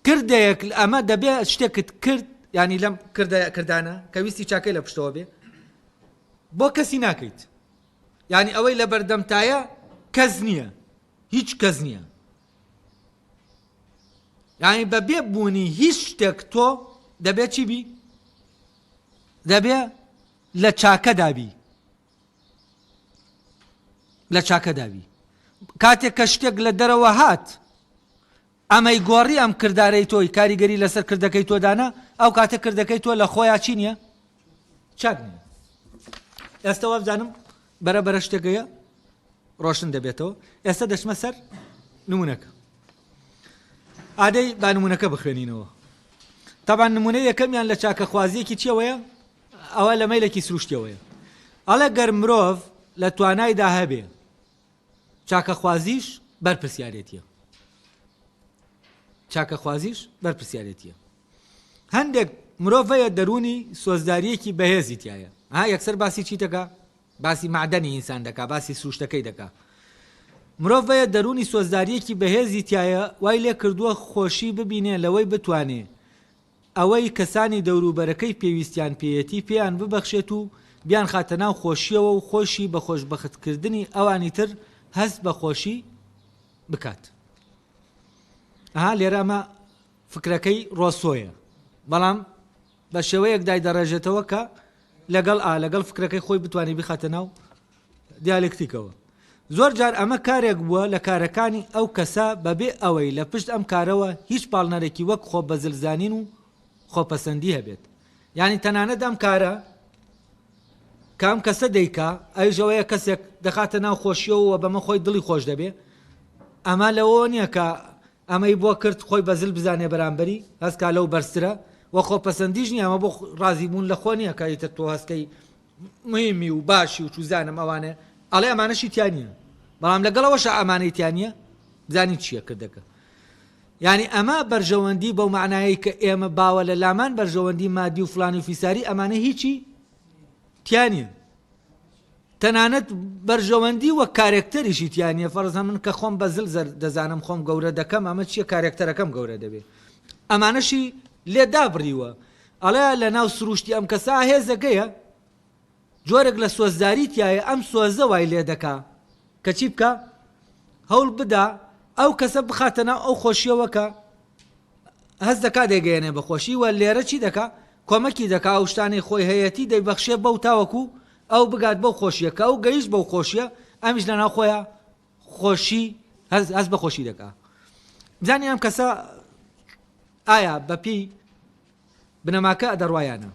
کردەیەک ئەمە دەبێ شتێکت کرد ینی لەم کردە کردانە کە ویستی چاکەی لە پشتەوە بێ بۆ کەسی ناکەیت یعنی ئەوەی لە بەردەمتایە کەس نییە هیچ کەس نییە یعنی بە بێ بوونی هیچ شتێک تۆ دەبێت چی بی دەبێ لە چاکەدا بی لە چاکەدا بی کاتێک کە شتێک لە دەرەوە هات ئەمەی گۆڕی ئەم کردارەی تۆی کاریگەری لەسەر کردەکەی تۆ دانا ئەو کاتە کردەکەی تۆ لە خۆیا چی نییە چاک نییە ئێستا وابزانم بەرە بەرە شتێکەیە ڕۆشن دەبێتەوە ئێستا دەچمە سەر نمونەکە ئادەی با نمونەکە بخوێنینەوە تەبان نمونە یەکەمیان لە چاکەخوازیەکی چیەوەیە ئەوە لە مەیلێکی سروشتیەوەیە ئەڵێ گەر مرۆڤ لە توانایدا هەبێ چاکەخوازیش بەرپرسیارێتیە چاکەخوازیش بەرپرسیارێتیە هەندێک مرۆڤ هەیە دەروونی سۆزداریەکی بەهێزی تایە ها یەکسەر باسی چی دەکا باسی معدەنی ئینسان دەکا باسی سروشتەکەی دەکا مرۆڤ هەیە دەروونی سۆزداریەکی بەهێزی تایە وای لێ کردووە خۆشی ببینێ لەوەی بتوانێ ئەوەی کەسانی دەوروبەرەکەی پێویستیان پێیەتی پێیان ببەخشێت و بیانخاتە ناو خۆشییەوە و خۆیشی بە خۆشبەختکردنی ئەوانی تر هەست بە خۆشی بکات. ئەها لێرە ئەمە فکرەکەی ڕۆسۆیە بەڵام بە شێوەیەک دایدەڕێژێتەوە کە لەگەڵ ئا لەگەڵ فکرەکەی خۆی بتوانێت بیخاتە ناو دیالێکتیکەوە. زۆر جار ئەمە کارێک بووە لە کارەکانی ئەو کەسە بەبێ ئەوەی لە پشت ئەم کارەوە هیچ پاڵنەرێکی وەک خۆ بەزلزانین و خۆپەسەندی هەبێت. یانی تەنانەت ئەم کارە کە ئەم کەسە دەیکا ئەویش ئەوەیە کەسێک دەخاتە ناو خۆشیەوە و بەمە خۆی دڵی خۆش دەبێ ئەمە لەوەوە نییە کە ئەمەی بۆ کرد خۆی بەزل بزانێ بەرامبەری هەستکا لەو بەرزترە و خۆپەسەندیش نییە ئەمە بۆ ڕازیبوون لە خۆ نییە کە ئیتر تۆ هەستکەی مهمی و باشی و چوزانم ئەوانە ئەڵێ ئەمانەشی تیا نییە بەڵام لەگەڵەوەشە ئەمانەی تیا نییە بزانین چییە کردەکە یعنی ئەمە بەرژەوەندی بەو معنایەی کە ئێمە باوە لە لامان بەرژەوەندی مادی و فلانی و فیساری ئەمانە هیچی. تیا نییە. تەنانەت بەرژەوەندی وەک کارێکتەریشی تیا نییە، فەرزەن من کە خۆم بە زل دەزانم خۆم گەورە دەکەم ئەمە چییە کارێکتەرەکەم گەورە دەبێ. ئەمانەشی لێ دابڕیوە. ئەڵێ لە ناو سروشتی ئەم کەسە هێزەکەیە جۆرێک لە سۆزداری تیایە ئەم سۆزە وای لێ دەکا کە چی بکا؟ هەوڵ بدا ئەو کەسە بخاتە ناو ئەو خۆشیەوە کە هەست دەکا دەیگەیەنێ بە خۆشی و لێرە چی دەکا؟ کۆمەکی دەکا ئەو شتانەی خۆی هەیەتی دەیبەخشێ بەو تاوەکو ئەو بگات بەو خۆشیە کە ئەو گەیشت بەو خۆشیە ئەمیش لەناو خۆیا خۆشی هەست بە خۆشی دەکا. بزانین ئەم کەسە ئایا بەپێی بنەماکە دەڕوا یان نا.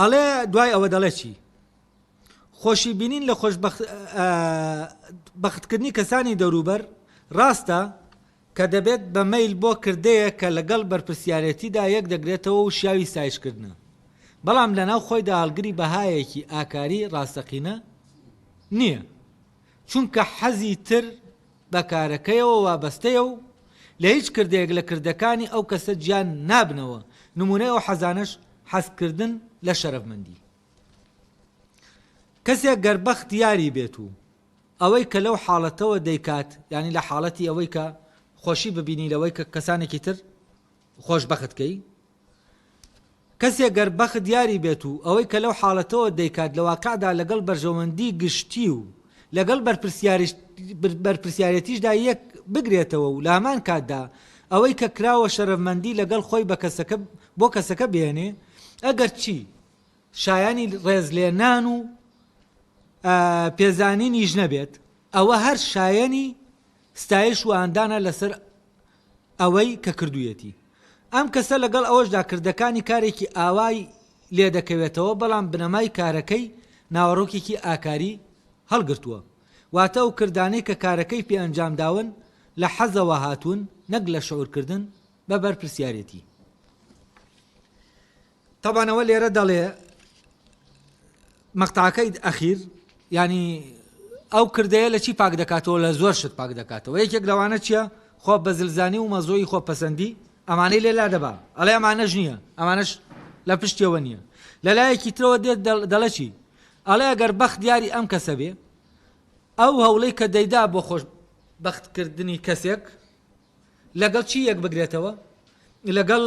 ئەڵێ دوای ئەوە دەڵێ چی؟ خۆشی بینین لە خۆش بەختکردنی کەسانی دەوروبەر ڕاستە کە دەبێت بە مەیل بۆ کردەیەک کە لەگەڵ بەرپرسیارێتیدا یەک دەگرێتەوە و شیاوی ستایشکردنە، بەڵام لەناو خۆیدا هەڵگری بەهایەکی ئاکاری ڕاستەقینە نییە، چونکە حەزی تر بە کارەکەیەوە وابەستەیە و لە هیچ کردەیەک لە کردەکانی ئەو کەسە جیا نابنەوە، نموونەی ئەو حەزانەش حەزکردن لە شەرەفمەندی. کەسێک گەر بەخت یاری بێت و ئەوەی کە لەو حاڵەتەوە دەیکات، یانی لە حاڵەتی ئەوەی کە خۆشی ببینی لەوەی کە کەسانێکی تر خۆشبەخت کەی، کەسێک گەر بەخت یاری بێت و ئەوەی کە لەو حاڵەتەوە دەیکات لە واقعدا لەگەڵ بەرژەوەندی گشتی و لەگەڵ بەرپرسیارێتیشدا یەک بگرێتەوە و لە هەمان کاتدا ئەوەی کە کراوە شەرەفمەندی لەگەڵ خۆی بە کەسەکە بۆ کەسەکە بهێنێ ئەگەر چی شایانی ڕێزلێنان و پێزانینیش نەبێت، ئەوە هەر شایەنی ستایش و ئاندانە لەسەر ئەوەی کە کردوویەتی. ئەم کەسە لەگەڵ ئەوەشدا کردەکانی کارێکی ئاوای لێدەکەوێتەوە، بەڵام بنەمای کارەکەی ناوەڕۆکێکی ئاکاری هەڵگرتووە. واتە ئەو کردانەی کە کارەکەی پێ ئەنجامداون لە حەزەوە هاتوون نەک لە شعورکردن بە بەرپرسیارێتی. تەبعەن ئەوە لێرە دەڵێ مەقتەعەکەی ئەخیر یانی ئەو کردەیە لە چی پاک دەکاتەوە لە زۆر شت پاک دەکاتەوە یەکێک لەوانە چییە خۆ بەزلزانی و مەزۆی خۆ پەسەندی ئەمانەی لێ لا دەبا ئەڵێ ئەمانەش نییە ئەمانەش لە پشتیەوە نییە لە لایەکی ترەوە دێت دەڵێ چی ئەڵێ ئەگەر بەخت دیاری ئەم کەسە بێ ئەو هەوڵەی کە دەیدا بۆ خۆش بەختکردنی کەسێک لەگەڵ چی یەک بگرێتەوە؟ لەگەڵ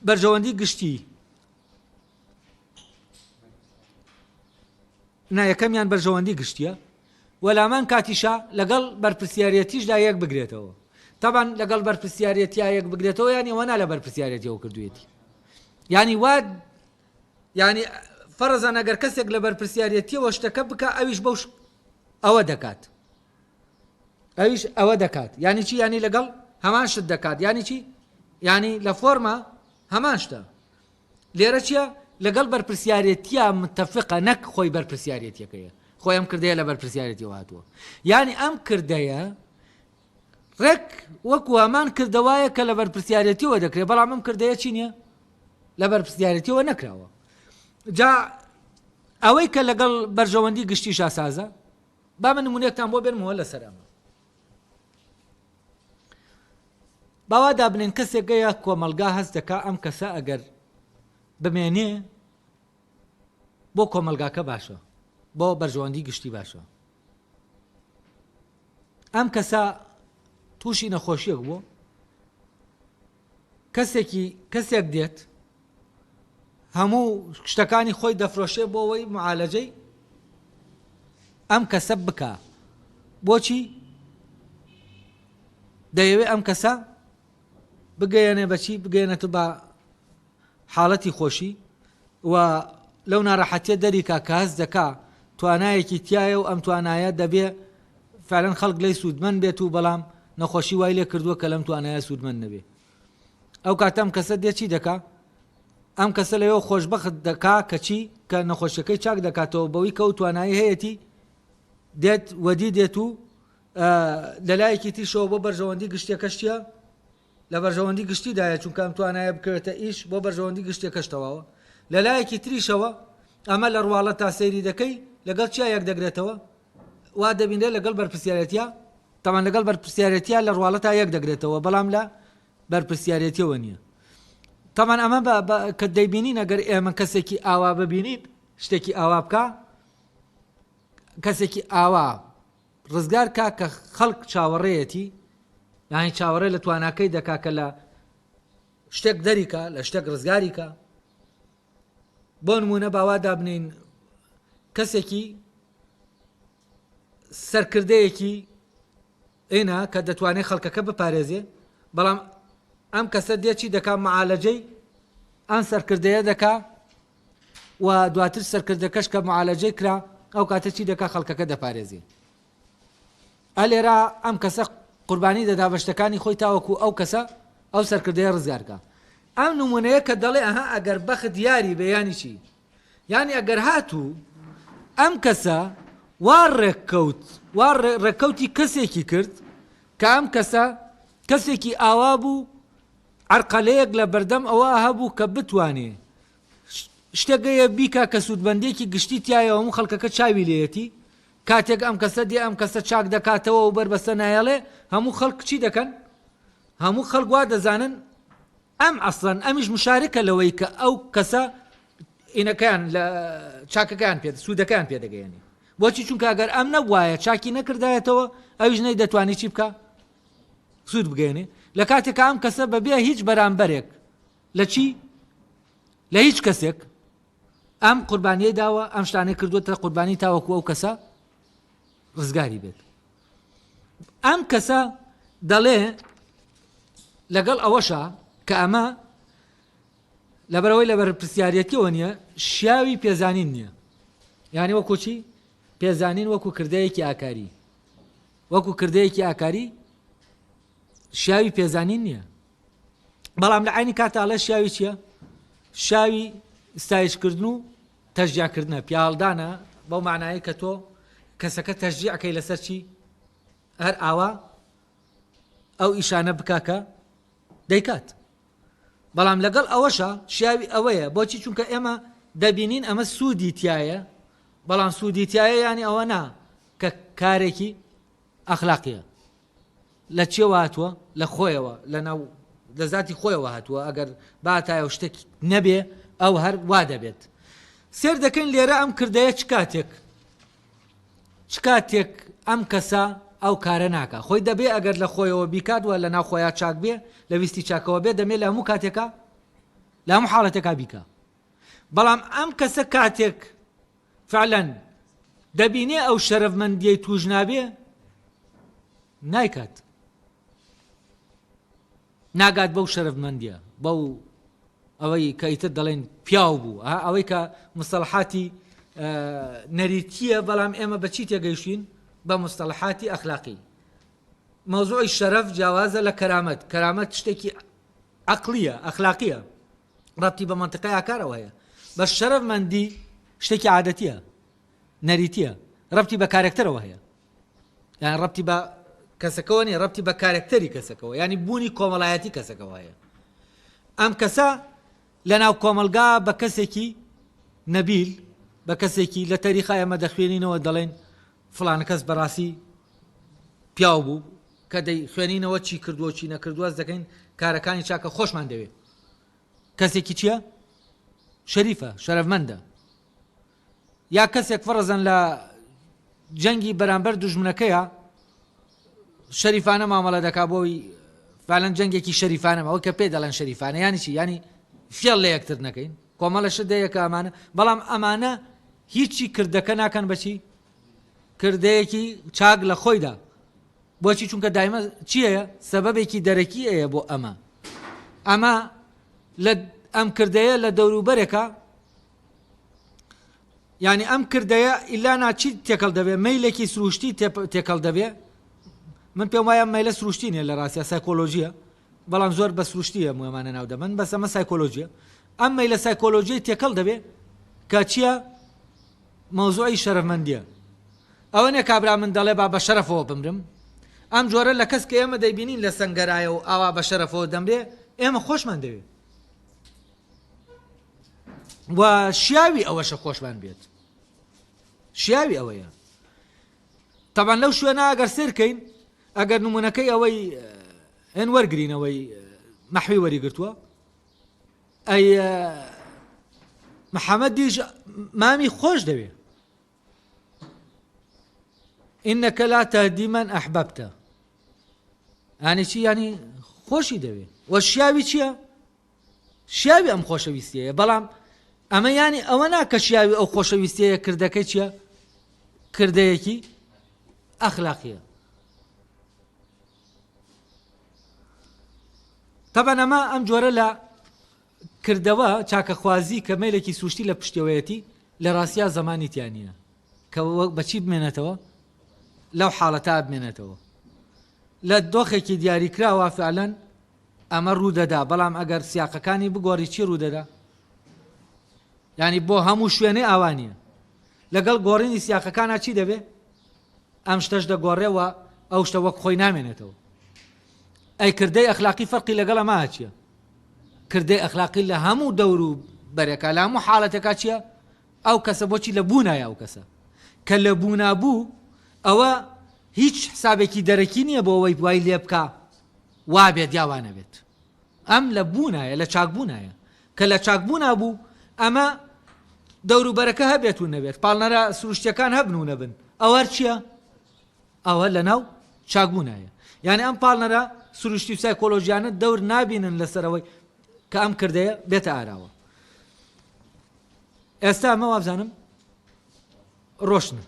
بەرژەوەندی گشتی نا یەکەمیان بەرژەوەندی گشتیە و لامان کاتیشا لەگەڵ بەرپرسیارەتیشدا یەک بگرێتەوە تاوان لەگەڵ بەرپرسیارەتیا یەک بگرێتەوە ینی ئەوە نا لە بەرپرسیارەتیەوە کردوێتی ینی وا ینی فەرزان ئەگەر کەسێک لە بەرپرسیارەتیەوە شتەکە بکە ئەویش بەو ئەوە دەکات ئەویش ئەوە دەکات یانی چی یانی لەگەڵ هەمان شت دەکات یانی چی یانی لە فۆرمە هەمان شتە لێرە چییە لەگەڵ بەرپرسیارێتیە متفقە نەک خۆی بەرپرسیارێتیەکەیە خۆی ئەم کردەیە لە بەرپرسیارێتیەوە هاتووە یانی ئەم کردەیە ڕێک وەکو هەمان کردەوایە کە لە بەرپرسیارێتیەوە دەکرێت بەڵام ئەم کردەیە چی نییە لە بەرپرسیارێتیەوە نەکراوە جا ئەوەی کە لەگەڵ بەرژەوەندی گشتی شاسازە با من نمونەیەکتان بۆ بێنمەوە لەسەر ئەمە. با وا دابنێن کەسێک هەیە کۆمەڵگا هەست دەکا ئەم کەسە ئەگەر بمێنێ بۆ کۆمەلگاکە باشە بۆ بەرژەوەندی گشتی باشە ئەم کەسە تووشی نەخۆشیەک بوو کەسێکی کەسێک دێت هەموو شتەکانی خۆی دەفرۆشێ بۆ ئەوەی معالەجەی ئەم کەسە بکا بۆچی دەیەوێ ئەم کەسە بگەیەنێ بەچی بگەێنێت بە حاڵەتی خۆشی و لەو ناڕەحەتیە دەریکا کە هەست دەکا توانایەکی تیایە و ئەم توانایە دەبێ فعلەن خەڵک لێی سوودمەند بێت و بەڵام نەخۆشی وای لێ کردووە کە لەم توانایە سوودمەند نەبێ ئەو کاتە ئەم کەسە دێ چی دەکا ئەم کەسە لەوێ خۆشبەخت دەکا کەچی کە نەخۆشیەکەی چاک دەکاتەوە بەوەی کە ئەو توانایی هەیەتی دێت وەدی دێت و لەلایەکی تریشەوە بۆ بەرژەوەندی گشتیەکەش چیە لە بەرژەوەندی گشتیدایە چونکە ئەم توانایە بکەوێتە ئیش بۆ بەرژەوەندی گشتیەکەش تەواوە لە لایەکی تریشەوە ئەمە لە ڕواڵەتا سەیری دەکەی لەگەڵ چیا یەک دەگرێتەوە وا دەبینرێت لەگەڵ بەرپرسیارێتیا تەمان لەگەڵ بەرپرسیارێتیا لە ڕواڵەتا یەک دەگرێتەوە بەڵام لە بەرپرسیارێتیەوە نییە. تەبعەن ئەمە بە کە دەیبینین ئەگەر ئێمە کەسێکی ئاوا ببینین شتێکی ئاوا بکە کەسێکی ئاوا ڕزگار کا کە خەڵک چاوەڕێیەتی یانی چاوەڕێ لە تواناکەی دەکا کە لە شتێک دەریکا لە شتێک ڕزگاری کا بۆ نمونە باوا دابنین کەسێکی سەرکردەیەکی ئێنا کە دەتوانێت خەڵکەکە بپارێزێ بەڵام ئەم کەسە دێ چی دەکا معالەجەی ئەم سەرکردەیە دەکا و دواتر سەرکردەکەش کە معالەجەی کرا ئەو کاتە چی دەکا خەڵکەکە دەپارێزێ ئەلێرا ئەم کەسە قوربانی دەدا بە شتەکانی خۆی تاوەکو ئەو کەسە ئەو سەرکردەیە ڕزگارکە ئەم نمونەیە کە دەڵێ ئەها ئەگەر بەخت یاری بێ یانی چی یانی ئەگەر هاتوو ئەم کەسە وا ڕێککەوت وا ڕێککەوتی کەسێکی کرد کە ئەم کەسە کەسێکی ئاوا بوو عەرقەلەیەک لە بەردەم ئەوە هەبوو کە بتوانێ شتێک هەیە بیکا کە سوودمەندیەکی گشتی تایە هەموو خەڵکەکە چاوی لێیەتی کاتێک ئەم کەسە دێ ئەم کەسە چاک دەکاتەوە و بەربەستە نایەڵێ هەموو خەڵک چی دەکەن هەموو خەڵک وا دەزانن ئەم ئەسڵەن ئەمیش مشارکە لەوەی کە ئەو کەسە ئینەکەیان لە چاکەکەیان پێ سوودەکەیان پێ دەگەیەنی بۆچی چونکە ئەگەر ئەم نەبوایە چاکی نەکردایەتەوە ئەویش نەی دەتوانی چی بکە سوود بگەێنێ لە کاتێکا ئەم کەسە بەبێ هیچ بەرامبەرێک لە چی لە هیچ کەسێک ئەم قوربانیەی داوە ئەم شتانەی کردووەتە قوربانی تاوەکو ئەو کەسە ڕزگاری بێت ئەم کەسە دەڵێ لەگەڵ ئەوەشە کە ئەمە لەبەرەوەی لە بەرپرسیارەتیەوە نییە شیاوی پێزانین نییە یعنی وەکو چی پێزانین وەکو کردەیەکی ئاکاری وەکو کردەیەکی ئاکاری شیاوی پێزانین نییە بەڵام لە عینی کاتە ئەڵێ شیاوی چییە؟ شاوی ستایشکردن و تەشجیعکردنە پیاهەڵدانە بەو معنایە کە تۆ کەسەکە تەشجیعکەی لەسەر چی هەر ئاوا ئەو ئیشانە بکا کە دەیکات بەڵام لەگەڵ ئەوەشە شیاوی ئەوەیە بۆچی چونکە ئێمە دەبینین ئەمە سوودی تایە بەڵام سوودی تایە ینی ئەوە نا کە کارێکی ئەخلاقیە لە چیەوە هاتووە؟ لە خۆیەوە، لە ناو لە زاتی خۆیەوە هاتووە، ئەگەر باتایە و شتێک نەبێ ئەو هەر وا دەبێت. سێر دەکەین لێرە ئەم کردەیە چ کاتێک چ کاتێک ئەم کەسە ئەو کارە ناکا خۆی دەبێ ئەگەر لە خۆیەوە بیکات وە لە ناو خۆیا چاک بێ لە ویستی چاکەوە بێ دەمێ لە هەموو کاتێکا لە هەموو حاڵەتێکا بیکا بەڵام ئەم کەسە کاتێک فعلا دەبینێ ئەو شەرەفمەندیەی توش نابێ نایکات ناگات بەو شەرەفمەندیە بەو ئەوەی کە ئیتر دەڵێن پیاو بوو ئەوەی کە مستەڵحاتی نەریتیە بەڵام ئێمە بەچی تێگەیشتین بە مستەڵحاتی ئەخلاقی مەوزوعی شەرەف جیاوازە لە کەرامەت کەرامەت شتێکی عقلیە ئەخلاقیە ڕەبتی بە مەنتقەی ئاکارەوە هەیە بەس شەرەفمەندی شتێکی عادەتیە نەریتیە ڕەبتی بە کارەکتەرەوە هەیە یان ڕەبتی بە کەسەکەەوە نیە ڕەبتی بە کارەکتەری کەسەکەەوە ینی بوونی کۆمەڵایەتی کەسەکەەوە هەیە ئەم کەسە لە ناو کۆمەلگا بە کەسێکی نەبیل بە کەسێکی لە تەریخا ئێمە دەخوێنینەوە دەڵێن فلانە کەس بەڕاستی پیاو بوو کە دەی خوێنینەوە چی کردووە چی نەکردووە دەکەین کارەکانی چاکە خۆشمان دەوێت کەسێکی چییە؟ شەریفە، شەرەفمەندە. یا کەسێک فەڕزەن لە جەنگی بەرامبەر دوژمنەکەیە شەریفانە مامەڵە دەکا بۆی فعلەن جەنگێکی شەریفانە ئەوە کە پێ دەڵێن شەریفانە یانی چی یانی فێڵ لە یەکتر نەکەین کۆمەڵە شت دەیەکە ئەمانە بەڵام ئەمانە هیچی کردەکە ناکەن بەچی کردەیەکی چاک لە خۆیدا بۆچی چونکە دایمە چیەیە سەبەبێکی دەرەکی ئەیە بۆ ئەمە ئەمە لە ئەم کردەیە لە دەوروبەرێکە یعنی ئەم کردەیە ئیلا ناچی تێکەڵ دەبێت مەیلێکی سروشتی تێکەڵ دەبێ من پێم وایە مەیلە سروشتی نیە لە ڕاستە سایکۆلۆژیە بەڵام زۆر بە سروشتیە موێمانە ناو دەبن بەس ئەمە سایکۆلۆژیە ئەم مەیلە سایکۆلۆژیی تێکەڵ دەبێ کە چییە مەوزوعی شەرەفمەندیە ئەوە نیە کابرا من دەڵێ با بە شەرەفەوە بمرم ئەم جۆرە لە کەس کە ئێمە دەیبینین لە سەنگەرایە و ئاوا بە شەرەفەوە دەمرێ ئێمە خۆشمان دەوێ و شیاوی ئەوەشە خۆشمان بێت شیاوی ئەوەیە تەبان لەو شوێنە ئەگەر سێرکەین ئەگەر نمونەکەی ئەوەی هێن وەرگرینەوەی مەحوی وەریگرتووە. ئەی محەممەدیش مامی خۆش دەوێ إنك لا تهدی من أحببت ینی چی؟ ینی خۆشی دەوێ وە شیاوی چییە؟ شیاوی ئەم خۆشەویستیەیە بەڵام ئەمە ینی ئەوە نا کە شیاوی ئەو خۆشەویستیەیە کردەکەی چییە؟ کردەیەکی ئەخلاقیە تەبەن ئەمە ئەم جۆرە لە کردەوە چاکەخوازی کە مەیلێکی سروشتی لە پشتەوەیەتی لە ڕاستیا زەمانی تیا نییە کە بەچی بمێنێتەوە لەو حاڵەتا بمێنێتەوە لە دۆخێکی دیاریکراوە فعلەن ئەمە ڕوودەدا بەڵام ئەگەر سیاقەکانی بگۆڕی چی ڕوودەدا ینی بۆ هەموو شوێنێ ئاوا نییە لەگەڵ گۆڕینی سیاقەکانە چی دەبێ ئەم شتەش دەگۆڕێ و ئەو شتە وەک خۆی نامێنێتەوە ئەی کردەی ئەخلاقی فەرقی لەگەڵ ئەمە چییە کردەی ئەخلاقی لە هەموو دەور و بەرێکا لە هەموو حاڵەتێکا چییە ئەو کەسە بۆچی لە بوونایە ئەو کەسە کە لە بوونا بوو ئەوە هیچ حسابێکی دەرەکی نییە بۆ ئەوەی وای لێ بکا وا بێت یا وا نەبێت ئەم لە بوونایە لە چاکبوونایە کە لە چاکبوونا بوو ئەمە دەوروبەرەکە هەبێت و نەبێت پاڵنەرە سروشتیەکان هەبن و نەبن ئەوە چییە ئەوە لەناو چاکبوونایە یعنی ئەم پاڵنەرە سروشتی و سایکۆلۆژیانە دەور نابینن لەسەرەوەی کە ئەم کردەیە بێتە ئاراوە ئێستا ئەمە وابزانم ڕۆشنە.